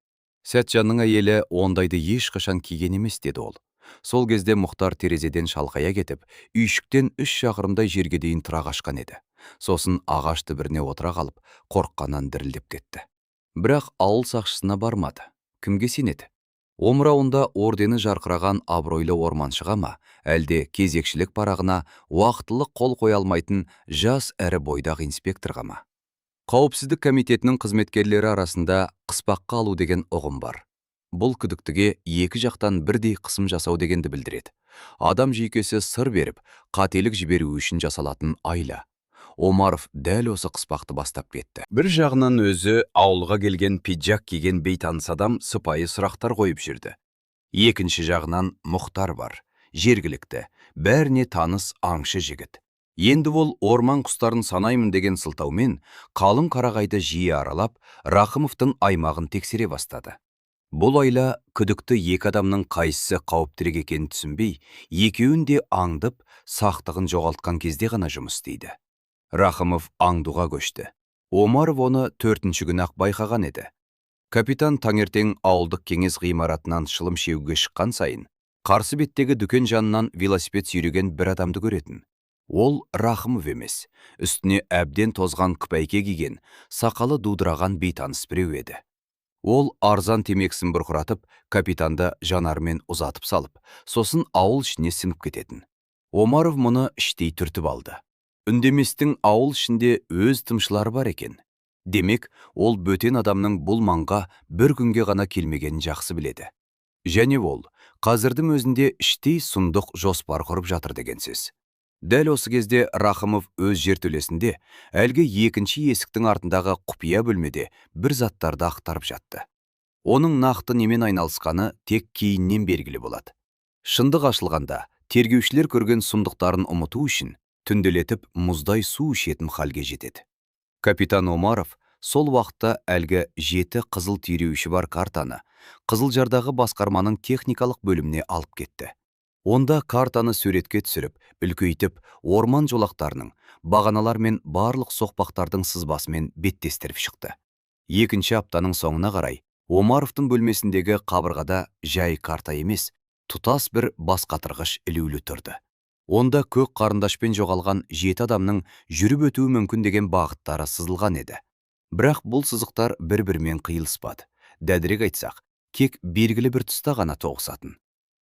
Сәтжанның әйелі ондайды ешқашан киген емес, деді ол. Сол кезде Мұхтар терезеден шалқая кетіп, үйшіктен 3 шақырымдай жерге дейін тұра қашқан еді. Сосын ағаш түбіріне отыра қалып, қорыққаннан дірілдеп кетті. Бірақ ауыл сақшысына бармады. Кімге сенеді? Омырауында ордені жарқыраған абыройлы орманшыға ма, әлде кезекшілік парағына уақытылы қол қоя алмайтын жас әрі бойдақ инспекторға ма? Қауіпсіздік комитетінің қызметкерлері арасында қыспаққа алу деген ұғым бар. Бұл күдіктіге екі жақтан бірдей қысым жасау дегенді білдіреді. Адам жүйкесі сыр беріп, қателік жіберу үшін жасалатын айла. Омаров дәл осы қыспақты бастап кетті. Бір жағынан өзі ауылға келген пиджак киген бейтаныс адам сыпайы сұрақтар қойып жүрді. Екінші жағынан Мұхтар бар, жергілікті, бәріне таныс аңшы жігіт. Енді ол орман құстарын санаймын деген сылтаумен қалың қарағайды жиі аралап, Рахымовтың аймағын тексере бастады. Бұл айла күдікті екі адамның қайсысы қауіптірек екенін түсінбей, екеуін де аңдып, сақтығын жоғалтқан кезде ғана жұмыс істейді. Рахымов аңдуға көшті. Омаров оны төртінші күні-ақ байқаған еді. Капитан таңертең ауылдық кеңес ғимаратынан шылым шегуге шыққан сайын, қарсы беттегі дүкен жанынан велосипед сүйреген бір адамды көретін. Ол Рахымов емес, үстіне әбден тозған күпәйке киген, сақалы дудыраған бейтаныс біреу еді. Ол арзан темекісін бұрқыратып, капитанды жанармен ұзатып салып, сосын ауыл ішіне сіңіп кететін. Омаров мұны іштей түртіп алды. Үндеместің ауыл ішінде өз тыңшылары бар екен. Демек, ол бөтен адамның бұл маңға бір күнге ғана келмегенін жақсы біледі. Және ол қазірдің өзінде іштей сұмдық жоспар құрып жатыр деген сөз. Дәл осы кезде Рахымов өз жертөлесінде, әлгі екінші есіктің артындағы құпия бөлмеде бір заттарды ақтарып жатты. Оның нақты немен айналысқаны тек кейіннен белгілі болады. Шындық ашылғанда, тергеушілер көрген сұмдықтарын ұмыту үшін түнделетіп мұздай су ішетін халге жетеді. Капитан Омаров сол уақытта әлгі жеті қызыл түйреуіші бар картаны Қызылжардағы басқарманың техникалық бөліміне алып кетті. Онда картаны суретке түсіріп, үлкейтіп, орман жолақтарының, бағаналар мен барлық соқпақтардың сызбасымен беттестіріп шықты. Екінші аптаның соңына қарай Омаровтың бөлмесіндегі қабырғада жай карта емес, тұтас бір басқатырғыш ілулі тұрды. Онда көк қарындашпен жоғалған жеті адамның жүріп өтуі мүмкін деген бағыттары сызылған еді. Бірақ бұл сызықтар бір-бірімен қиылыспады. Дәлірек айтсақ, тек белгілі бір тұста ғана тоғысатын.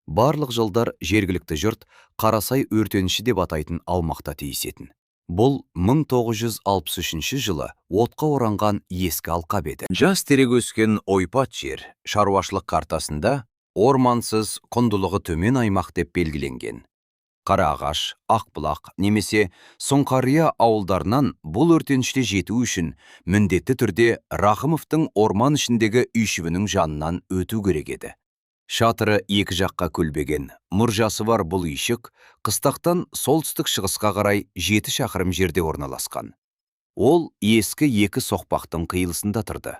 Барлық жолдар жергілікті жұрт Қарасай өртеніші деп атайтын аумақта түйісетін. Бұл 1963 жылы отқа оранған ескі алқап еді. Жас терек өскен ойпат жер шаруашылық картасында ормансыз, құндылығы төмен аймақ деп белгіленген. Қараағаш, Ақбұлақ немесе Сұңқария ауылдарынан бұл өртеніште жету үшін міндетті түрде Рахымовтың орман ішіндегі үйшігінің жанынан өту керек еді. Шатыры екі жаққа көлбеген, мұржасы бар бұл үйшік қыстақтан солтүстік шығысқа қарай 7 шақырым жерде орналасқан. Ол ескі екі соқпақтың қиылысында тұрды.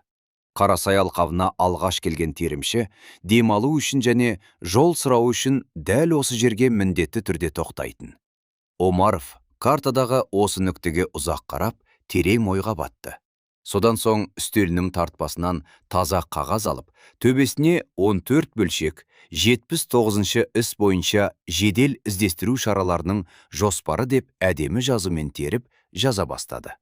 Қарасай алқабына алғаш келген терімші демалу үшін және жол сұрау үшін дәл осы жерге міндетті түрде тоқтайтын. Омаров картадағы осы нүктеге ұзақ қарап, терең ойға батты. Содан соң үстелінің тартпасынан таза қағаз алып, төбесіне 14 бөлшек 79-шы іс бойынша жедел іздестіру шараларының жоспары деп әдемі жазумен теріп жаза бастады.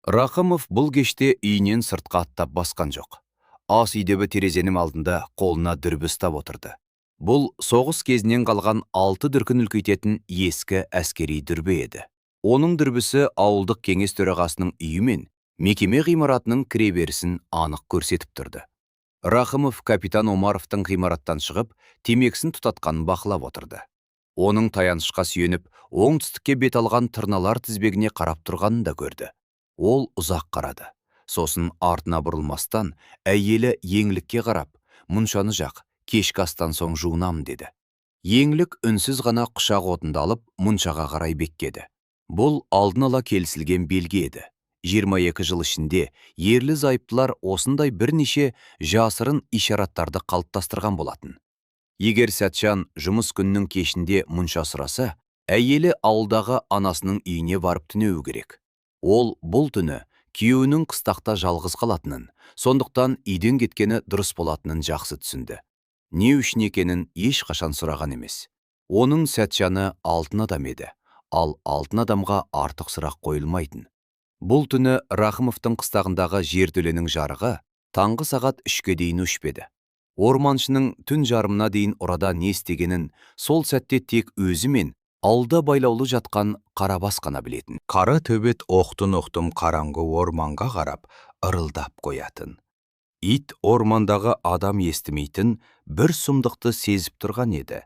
Рақымов бұл кеште үйінен сыртқа аттап басқан жоқ. Ас үйдегі терезенің алдында қолына дүрбі ұстап отырды. Бұл соғыс кезінен қалған 6 дүркін үлкейтетін ескі әскери дүрбі еді. Оның дүрбісі ауылдық кеңес төрағасының үйі мен мекеме ғимаратының кіреберісін анық көрсетіп тұрды. Рахымов капитан Омаровтың ғимараттан шығып, темекісін тұтатқанын бақылап отырды. Оның таянышқа сүйеніп, оңтүстікке бет алған тырналар тізбегіне қарап тұрғанын да көрді. Ол ұзақ қарады. Сосын артына бұрылмастан әйелі Еңлікке қарап, «Мұншаны жақ, кешкі астан соң жуынам», деді. Еңлік үнсіз ғана құшақ отынды алып, мұншаға қарай беттеді. Бұл алдын ала келісілген белгі еді. 22 жыл ішінде ерлі зайыптылар осындай бірнеше жасырын ишараттарды қалыптастырған болатын. Егер Сәтжан жұмыс күнінің кешінде мұнша сұраса, әйелі ауылдағы анасының үйіне барып түнеуі керек. Ол бұл түні күйеуінің қыстақта жалғыз қалатынын, сондықтан үйден кеткені дұрыс болатынын жақсы түсінді. Не үшін екенін ешқашан сұраған емес. Оның Сәтжаны алтын адам еді, ал алтын адамға артық сұрақ қойылмайтын. Бұл түні Рахымовтың қыстағындағы жертөленің жарығы таңғы сағат 3-ке дейін өшпеді. Орманшының түн жарымына дейін ұрада не істегенін сол сәтте тек өзі мен ауылда байлаулы жатқан Қарабас қана білетін. Қара төбет оқтын-оқтым қараңғы орманға қарап, ырылдап қоятын. Ит ормандағы адам естімейтін бір сұмдықты сезіп тұрған еді.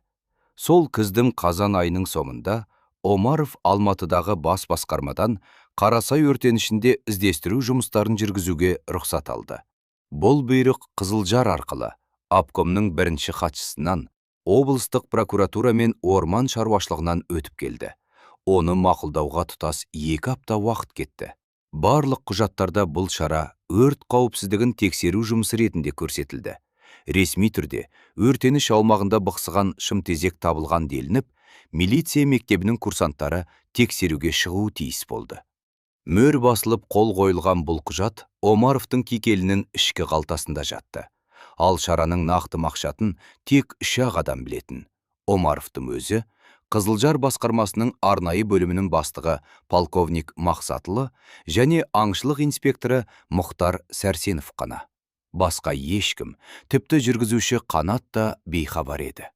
Сол күздің қазан айының соңында Омаров Алматыдағы бас басқармадан Қарасай өртенішінде іздестіру жұмыстарын жүргізуге рұқсат алды. Бұл бұйрық Қызылжар арқылы обкомның бірінші хатшысынан, облыстық прокуратура мен орман шаруашылығынан өтіп келді. Оны мақұлдауға тұтас 2 апта уақыт кетті. Барлық құжаттарда бұл шара өрт қауіпсіздігін тексеру жұмысы ретінде көрсетілді. Ресми түрде өртеніш аумағында бықсыған шымтезек табылған делініп, милиция мектебінің курсанттары тексеруге шығуы тиіс болды. Мөр басылып қол қойылған бұл құжат Омаровтың кителінің ішкі қалтасында жатты. Ал шараның нақты мақсатын тек үш-ақ адам білетін. Омаровтың өзі, Қызылжар басқармасының арнайы бөлімінің бастығы полковник Мақсатұлы және аңшылық инспекторы Мұхтар Сәрсенов қана. Басқа ешкім, тіпті жүргізуші Қанат та бейхабар еді.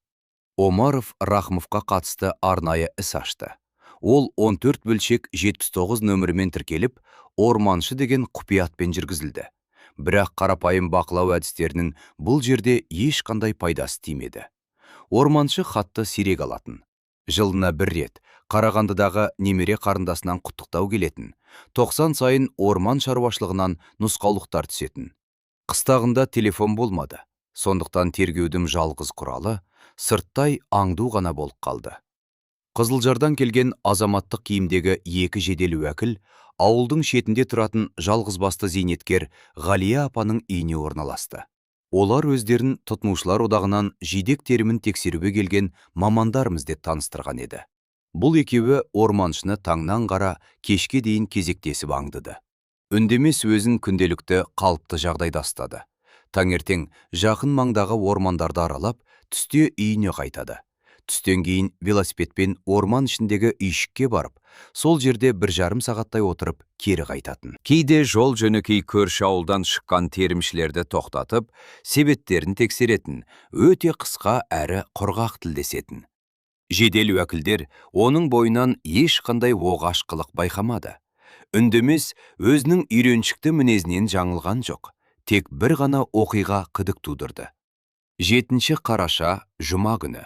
Омаров Рахымовқа қатысты арнайы іс ашты. Ол 14 бөлшек 79 нөмірімен тіркеліп, орманшы деген құпия атпен жүргізілді. Бірақ қарапайым бақылау әдістерінің бұл жерде ешқандай пайдасы тимеді. Орманшы хатты сирек алатын. Жылына бір рет Қарағандыдағы немере қарындасынан құттықтау келетін. 90 сайын орман шаруашылығынан нұсқаулықтар түсетін. Қыстағында телефон болмады. Сондықтан тергеудің жалғыз құралы сырттай аңду ғана болып қалды. Қызылжардан келген азаматтық киімдегі екі жедел уәкіл ауылдың шетінде тұратын жалғызбасты зейнеткер Ғалия апаның үйіне орналасты. Олар өздерін тұтынушылар одағынан жидек терімін тексеруге келген мамандармыз деп таныстырған еді. Бұл екеуі орманшыны таңнан қара кешке дейін кезектесіп аңдыды. Үндемес өзін күнделікті қалыпты жағдайда ұстады. Таңертең жақын маңдағы ормандарды аралап, түсте үйіне қайтады. Түстен кейін велосипедпен орман ішіндегі үйшікке барып, сол жерде 1,5 сағаттай отырып кері қайтатын. Кейде жол жөнекей көрші ауылдан шыққан терімшілерді тоқтатып, себеттерін тексеретін, өте қысқа әрі құрғақ тілдесетін. Жедел уәкілдер оның бойынан ешқандай оғаш қылық байқамады. Үндемес өзінің үйреншікті мінезінен жаңылған жоқ, тек бір ғана оқиға күдік тудырды. 7 қараша, жұма күні.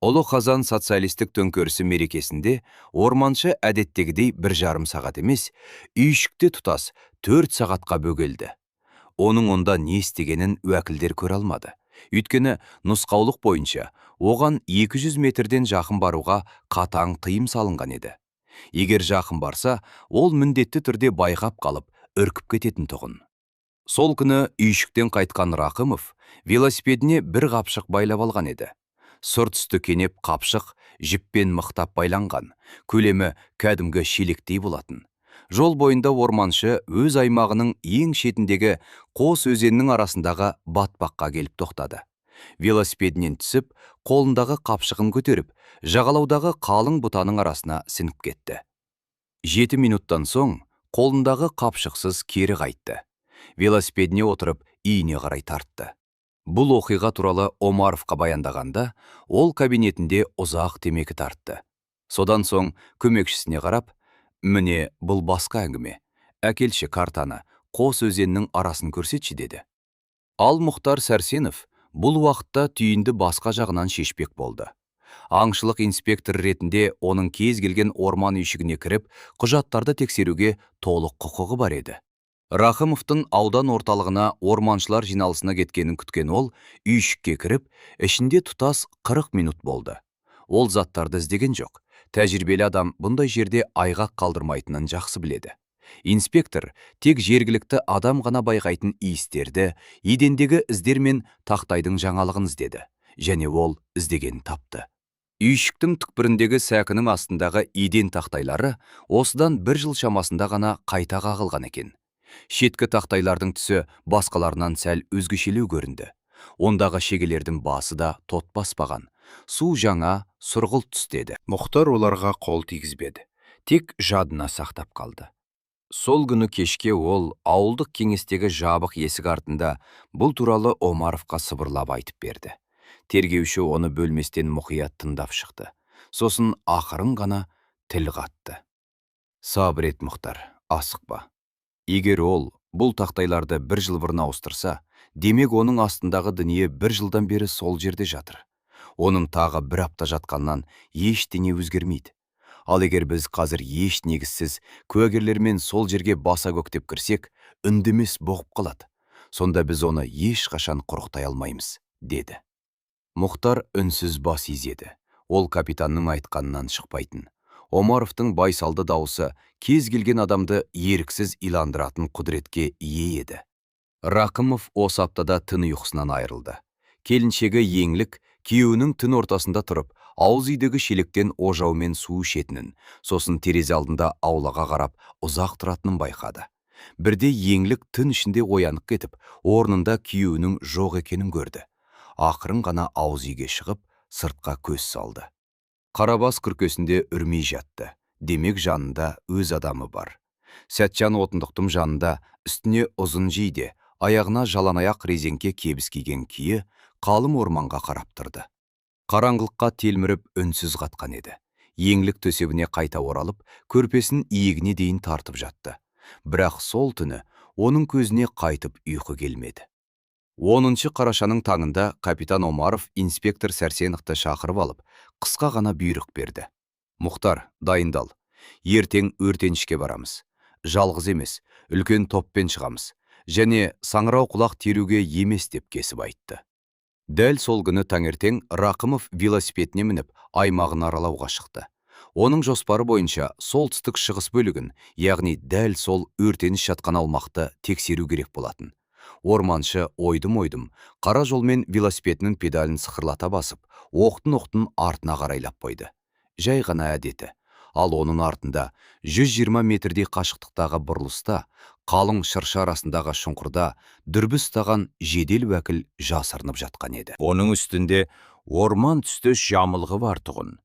Ұлы Қазан социалистік төңкерісі мерекесінде орманшы әдеттегідей 1,5 сағат емес, үйшікте тұтас 4 сағатқа бөгелді. Оның онда не істегенін уәкілдер көре алмады. Өйткені нұсқаулық бойынша оған 200 метрден жақын баруға қатаң тыйым салынған еді. Егер жақын барса, ол міндетті түрде байқап қалып, үркіп кететін тұғын. Сол күні үйшіктен қайтқан Рақымов велосипедіне бір қапшық байлап алған еді. Сұр түсті кенеп қапшық жіппен мықтап байланған, көлемі кәдімгі шелектей болатын. Жол бойында орманшы өз аймағының ең шетіндегі қос өзеннің арасындағы батпаққа келіп тоқтады. Велосипедінен түсіп, қолындағы қапшығын көтеріп, жағалаудағы қалың бұтаның арасына сіңіп кетті. 7 минуттан соң қолындағы қапшықсыз кері қайтты. Велосипедіне отырып, үйіне қарай тартты. Бұл оқиға туралы Омаровқа баяндағанда, ол кабинетінде ұзақ темекі тартты. Содан соң көмекшісіне қарап, «Міне, бұл басқа әңгіме. Әкелші картаны, қос өзеннің арасын көрсетші» деді. Ал Мұхтар Сәрсенов бұл уақытта түйінді басқа жағынан шешпек болды. Аңшылық инспектор ретінде оның кез келген орман үйшігіне кіріп, құжаттарды тексеруге толық құқығы бар еді. Рахымовтың аудан орталығына орманшылар жиналысына кеткенін күткен ол, үйшікке кіріп, ішінде тұтас 40 минут болды. Ол заттарды іздеген жоқ. Тәжірибелі адам бұндай жерде айғақ қалдырмайтынын жақсы біледі. Инспектор тек жергілікті адам ғана байқайтын иістерді, едендегі іздер мен тақтайдың жаңалығын іздеді. Және ол іздегенін тапты. Үйшіктің түкпіріндегі сәкінің астындағы еден тақтайлары осыдан бір жыл шамасында ғана қайта қағылған екен. Шеткі тақтайлардың түсі басқаларынан сәл өзгешелеу көрінді. Ондағы шегелердің басы да тот баспаған. Су жаңа, сұрғылт түсті еді. Мұхтар оларға қол тигізбеді. Тек жадына сақтап қалды. Сол күні кешке ол ауылдық кеңестегі жабық есік артында бұл туралы Омаровқа сыбырлап айтып берді. Тергеуші оны бөлместен мұқият тыңдап шықты. Сосын ақырын ғана тіл қатты. Сабыр ет, Мұхтар, асықпа. Егер ол бұл тақтайларды бір жыл бұрын ауыстырса, демек оның астындағы дүние бір жылдан бері сол жерде жатыр. Оның тағы бір апта жатқаннан ештеңе өзгермейді. Ал егер біз қазір еш негізсіз куәгерлермен сол жерге баса көктеп кірсек, үндемес боғып қалады. Сонда біз оны ешқашан құрықтай алмаймыз, деді. Мұхтар үнсіз бас изеді. Ол капитанның айтқанынан шықпайтын. Омаровтың байсалды дауысы кез келген адамды еріксіз иландыратын құдіретке ие еді. Рақымов осы аптада түн ұйқысынан айырылды. Келіншегі Еңлік күйеуінің түн ортасында тұрып, ауыз үйдегі шелектен ожаумен су ішетінін, сосын терезе алдында аулаға қарап ұзақ тұратынын байқады. Бірде Еңлік түн ішінде оянып кетіп, орнында күйеуінің жоқ екенін көрді. Ақырын ғана ауыз үйге шығып, сыртқа көз салды. Қарабас күркесінде үрмей жатты. Демек жанында өз адамы бар. Сәтжан отындықтың жанында үстіне ұзын жейде, Аяғына жалаңаяқ резеңке кебіс киген күйі қалың орманға қарап тұрды. Қараңғылыққа телміріп үнсіз қатқан еді. Еңлік төсегіне қайта оралып, көрпесін иегіне дейін тартып жатты. Бірақ сол түні оның көзіне қайтып ұйқы келмеді. 10 қарашаның таңында капитан Омаров инспектор Сәрсеновті шақырып алып, қысқа ғана бұйрық берді. Мұхтар, дайындал. Ертең өртенішке барамыз. Жалғыз емес, үлкен топпен шығамыз. Және саңырауқұлақ теруге емес, деп кесіп айтты. Дәл сол күні таңертең Рақымов велосипедіне мініп, аймағын аралауға шықты. Оның жоспары бойынша солтүстік шығыс бөлігін, яғни дәл сол өртеніш жатқан аумақты тексеру керек болатын. Орманшы ойдым-ойдым қара жолмен велосипедінің педалін сықырлата басып, оқтын-оқтын артына қарайлап қойды. Жай ғана әдеті. Ал оның артында 120 метрдей қашықтықтағы бұрылыста, қалың шырша арасындағы шұңқырда дүрбі ұстаған жедел уәкіл жасырынып жатқан еді. Оның үстінде орман түстес жамылғы бар тұғын.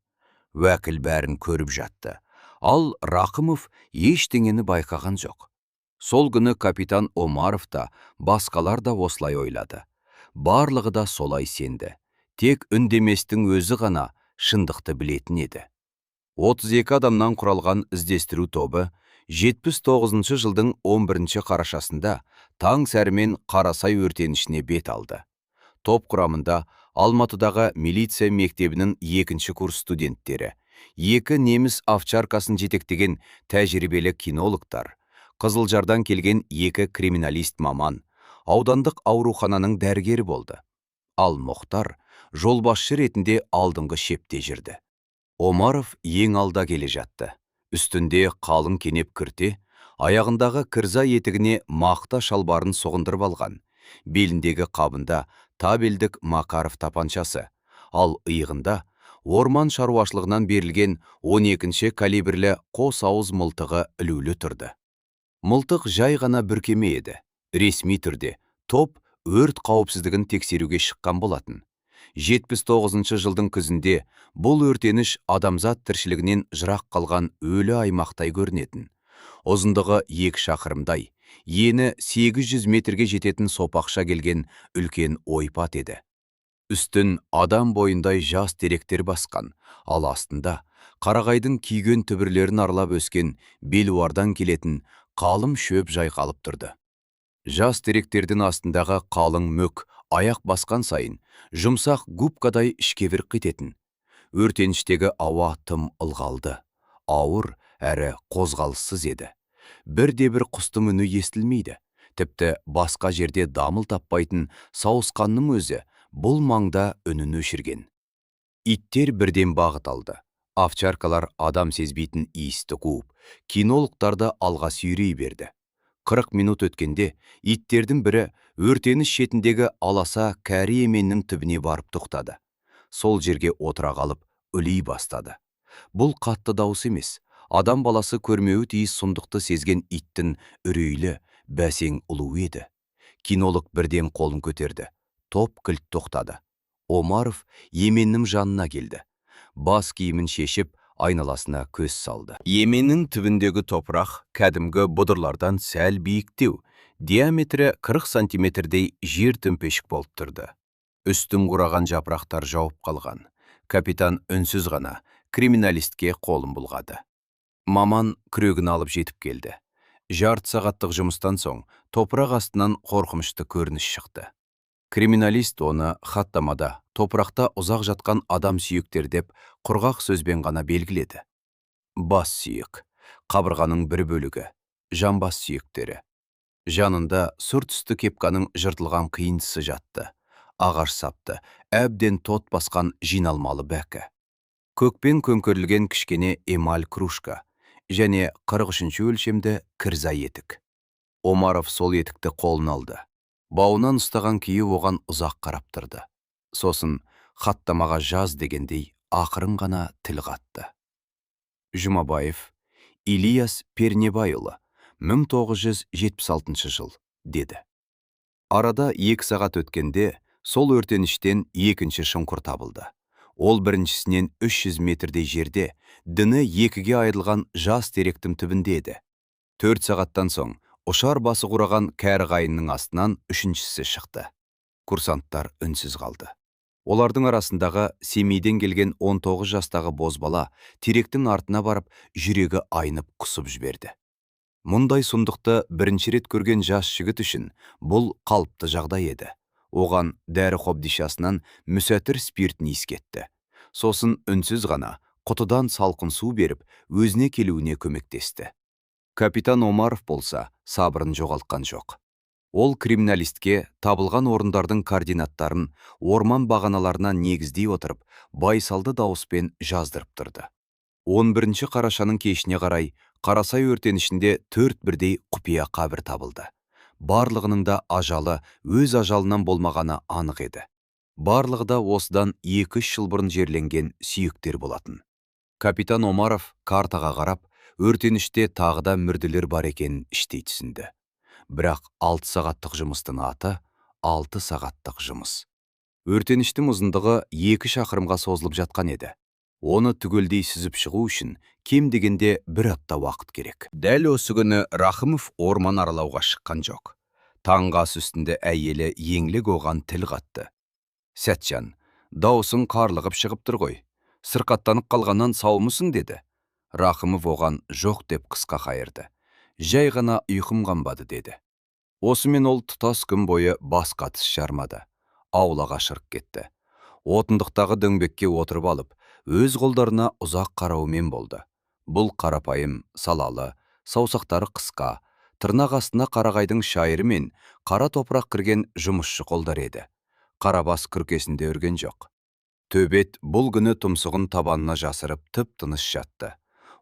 Уәкіл бәрін көріп жатты. Ал Рақымов ештеңені байқаған жоқ. Сол күні капитан Омаров та, басқалар да осылай ойлады. Барлығы да солай сенді. Тек үндеместің өзі ғана шындықты білетін еді. 32 адамнан құралған іздестіру тобы 79 жылдың 11 қарашасында таң сәрімен Қарасай өртенішіне бет алды. Топ құрамында Алматыдағы милиция мектебінің екінші курс студенттері, екі неміс овчаркасын жетектеген тәжірибелі кинологтар, Қызылжардан келген екі криминалист маман, аудандық аурухананың дәрігері болды. Ал Мұхтар жолбасшы ретінде алдыңғы шепте жүрді. Омаров ең алда келе жатты. Үстінде қалың кенеп күрте, аяғындағы кирза етігіне мақта шалбарын соғындырып алған. Беліндегі қабында табельдік Макаров тапаншасы, ал иығында орман шаруашылығынан берілген 12-ші калибрлі қос ауыз мылтығы ілулі тұрды. Мылтық жай ғана бүркеме еді. Ресми түрде топ өрт қауіпсіздігін тексеруге шыққан болатын. 79 жылдың күзінде бұл өртеніш адамзат тіршілігінен жырақ қалған өлі аймақтай көрінетін. Ұзындығы 2 шақырымдай, ені 800 метрге жететін сопақша келген үлкен ойпат еді. Үстін адам бойындай жас теректер басқан, ал астында қарағайдың күйген түбірлерін аралап өскен белуардан келетін қалың шөп жайқалып тұрды. Жас теректердің астындағы қалың мүк аяқ басқан сайын жұмсақ губкадай ішке кіріп кететін. Өртеніштегі ауа тым ылғалды, ауыр әрі қозғалыссыз еді. Бірде-бір құстың үні естілмейді. Тіпті басқа жерде дамыл таппайтын сауысқанның өзі бұл маңда үнін өшірген. Иттер бірден бағыт алды. Овчаркалар адам сезбейтін иісті қуып, кинологтарды алға сүйрей берді. 40 минут өткенде иттердің бірі өртеніш шетіндегі аласа кәрі еменнің түбіне барып тоқтады. Сол жерге отыра қалып, үли бастады. Бұл қатты дауыс емес, адам баласы көрмеуі тиіс сұмдықты сезген иттің үрейлі, бәсең ұлуы еді. Кинолог бірден қолын көтерді. Топ кілт тоқтады. Омаров еменнің жанына келді. Бас киімін шешіп, айналасына көз салды. Еменнің түбіндегі топырақ кәдімгі бұдырлардан сәл биіктеу, диаметрі 40 сантиметрдей жер төмпешік болып тұрды. Үстін қураған жапырақтар жауып қалған. Капитан үнсіз ғана криминалистке қолын бұлғады. Маман күрегін алып жетіп келді. Жарты сағаттық жұмыстан соң топырақ астынан қорқынышты көрініс шықты. Криминалист оны хаттамада топырақта ұзақ жатқан адам сүйектері деп құрғақ сөзбен ғана белгіледі. Бас сүйек, қабырғаның бір бөлігі, жамбас сүйектері. Жанында сұр түсті кепканың жыртылған қиындысы жатты. Ағаш сапты, әбден тот басқан жиналмалы бәкі. Көкпен көмкерілген кішкене эмаль кружка және 43 өлшемді кирза етік. Омаров сол етікті қолына алды. Бауынан ұстаған күйі оған ұзақ қарап тұрды. Сосын хаттамаға жаз дегендей ақырын ғана тіл қатты. Жұмабаев Ильяс Пернебайұлы, 1976 жыл, деді. Арада 2 сағат өткенде сол өртеніштен екінші шұңқыр табылды. Ол біріншісінен 300 метрдей жерде діні екіге айырылған жас теректің түбінде еді. 4 сағаттан соң Ұшар басы қураған кәрі қайыңның астынан үшіншісі шықты. Курсанттар үнсіз қалды. Олардың арасындағы Семейден келген 19 жастағы бозбала теректің артына барып, жүрегі айнып құсып жіберді. Мұндай сұмдықты бірінші рет көрген жас жігіт үшін бұл қалыпты жағдай еді. Оған дәрі қобдишасынан мүсәтір спиртін иіскетті. Сосын үнсіз ғана құтыдан салқын су беріп, өзіне келуіне көмектесті. Капитан Омаров болса, сабырын жоғалтқан жоқ. Ол криминалистке табылған орындардың координаттарын орман бағаналарына негіздей отырып, байсалды дауыспен жаздырып тұрды. 11 қарашаның кешіне қарай Қарасай өртенішінде төрт бірдей құпия қабір табылды. Барлығының да ажалы өз ажалынан болмағаны анық еді. Барлығы да осыдан 2-3 жыл бұрын жерленген сүйектер болатын. Капитан Омаров картаға қарап, өртеніште тағы да мүрделер бар екенін іштей түсінді. Бірақ 6 сағаттық жұмыстың аты 6 сағаттық жұмыс. Өртеніштің ұзындығы 2 шақырымға созылып жатқан еді. Оны түгелдей сүзіп шығу үшін кем дегенде бір апта уақыт керек. Дәл осы күні Рахымов орман аралауға шыққан жоқ. Таңғы ас үстінде әйелі Еңлік оған тіл қатты. «Сәтжан, даусың қарлығып шығып тұр ғой. Сырқаттанып қалғаннан саумысың?» деді. Рахымов оған жоқ деп қысқа қайырды. «Жай ғана ұйқым қанбады», деді. Осымен ол тұтас күн бойы басқа тіс жармады. Аулаға шығып кетті. Отындықтағы дөңбекке отырып алып, өз қолдарына ұзақ қараумен болды. Бұл қарапайым, салалы, саусақтары қысқа, тырнақ астына қарағайдың шайыры мен қара топырақ кірген жұмысшы қолдар еді. Қарабас күркесінде үрген жоқ. Төбет бұл күні тұмсығын табанына жасырып тып-тыныш жатты.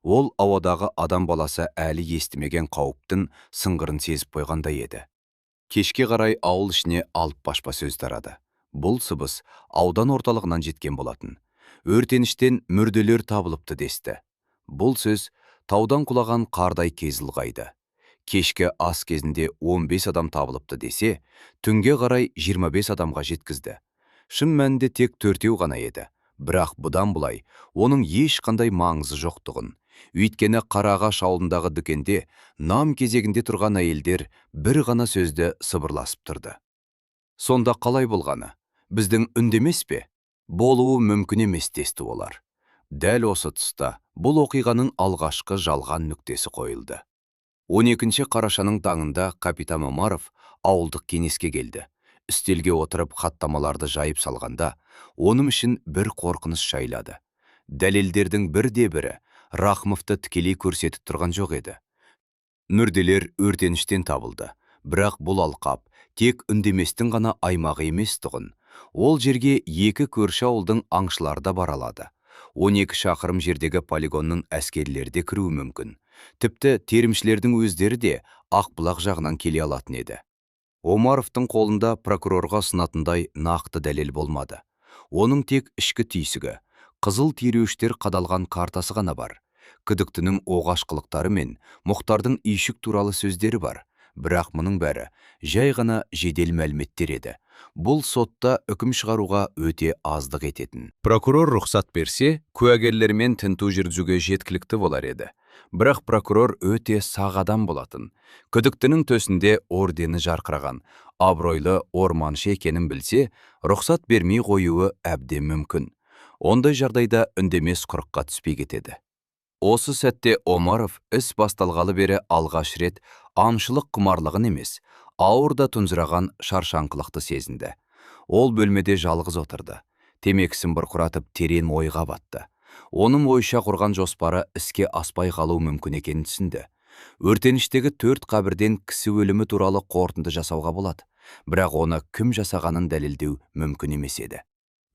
Ол ауадағы адам баласы әлі естімеген қауіптің сыңғырын сезіп қойғандай еді. Кешке қарай ауыл ішіне алып қашпа сөз тарады. Бұл сыбыс аудан орталығынан жеткен болатын. Өртеніштен мүрделер табылыпты десті. Бұл сөз таудан құлаған қардай тез ұлғайды. Кешкі ас кезінде 15 адам табылыпты десе, түнге қарай 25 адамға жеткізді. Шын мәнінде тек төртеу ғана еді. Бірақ бұдан бұлай оның ешқандай маңызы жоқтығын. Өйткені Қарағаш ауылындағы дүкенде нам кезегінде тұрған әйелдер бір ғана сөзді сыбырласып тұрды. Сонда қалай болғаны? Біздің Үндемес пе? Болуы мүмкін емес десті олар. Дәл осы тұста бұл оқиғаның алғашқы жалған нүктесі қойылды. 12 қарашаның таңында капитан Омаров ауылдық кеңеске келді. Үстелге отырып хаттамаларды жайып салғанда, оның ішін бір қорқыныш жайлады. Дәлелдердің бірде-бірі Рахымовты тікелей көрсетіп тұрған жоқ еді. Мүрделер өртеніштен табылды. Бірақ бұл алқап тек Үндеместің ғана аймағы емес тұғын. Ол жерге екі көрші ауылдың аңшылары да бара алады. 12 шақырым жердегі полигонның әскерлері де кіруі мүмкін. Тіпті терімшілердің өздері де Ақбұлақ жағынан келе алатын еді. Омаровтың қолында прокурорға ұсынатындай нақты дәлел болмады. Оның тек ішкі түйсігі, қызыл тиреуіштер қадалған картасы ғана бар. Күдіктінің оғаш қылықтары мен Мұхтардың үйшік туралы сөздері бар. Бірақ мұның бәрі жай ғана жедел мәліметтер еді. Бұл сотта үкім шығаруға өте аздық ететін. Прокурор рұқсат берсе, куәгерлермен тінту жүргізуге жеткілікті болар еді. Бірақ прокурор өте сақ адам болатын. Күдіктінің төсінде ордені жарқыраған, абыройлы орманшы екенін білсе, рұқсат бермей қоюы әбден мүмкін. Ондай жағдайда Үндемес құрыққа түспей кетеді. Осы сәтте Омаров іс басталғалы бері алғаш рет аңшылық құмарлығын емес, ауыр да тұнжыраған шаршаңқылықты сезінді. Ол бөлмеде жалғыз отырды. Темекісін бұрқыратып терең ойға батты. Оның ойша құрған жоспары іске аспай қалуы мүмкін екенін түсінді. Өртеніштегі төрт қабірден кісі өлімі туралы қорытынды жасауға болады. Бірақ оны кім жасағанын дәлелдеу мүмкін емес еді.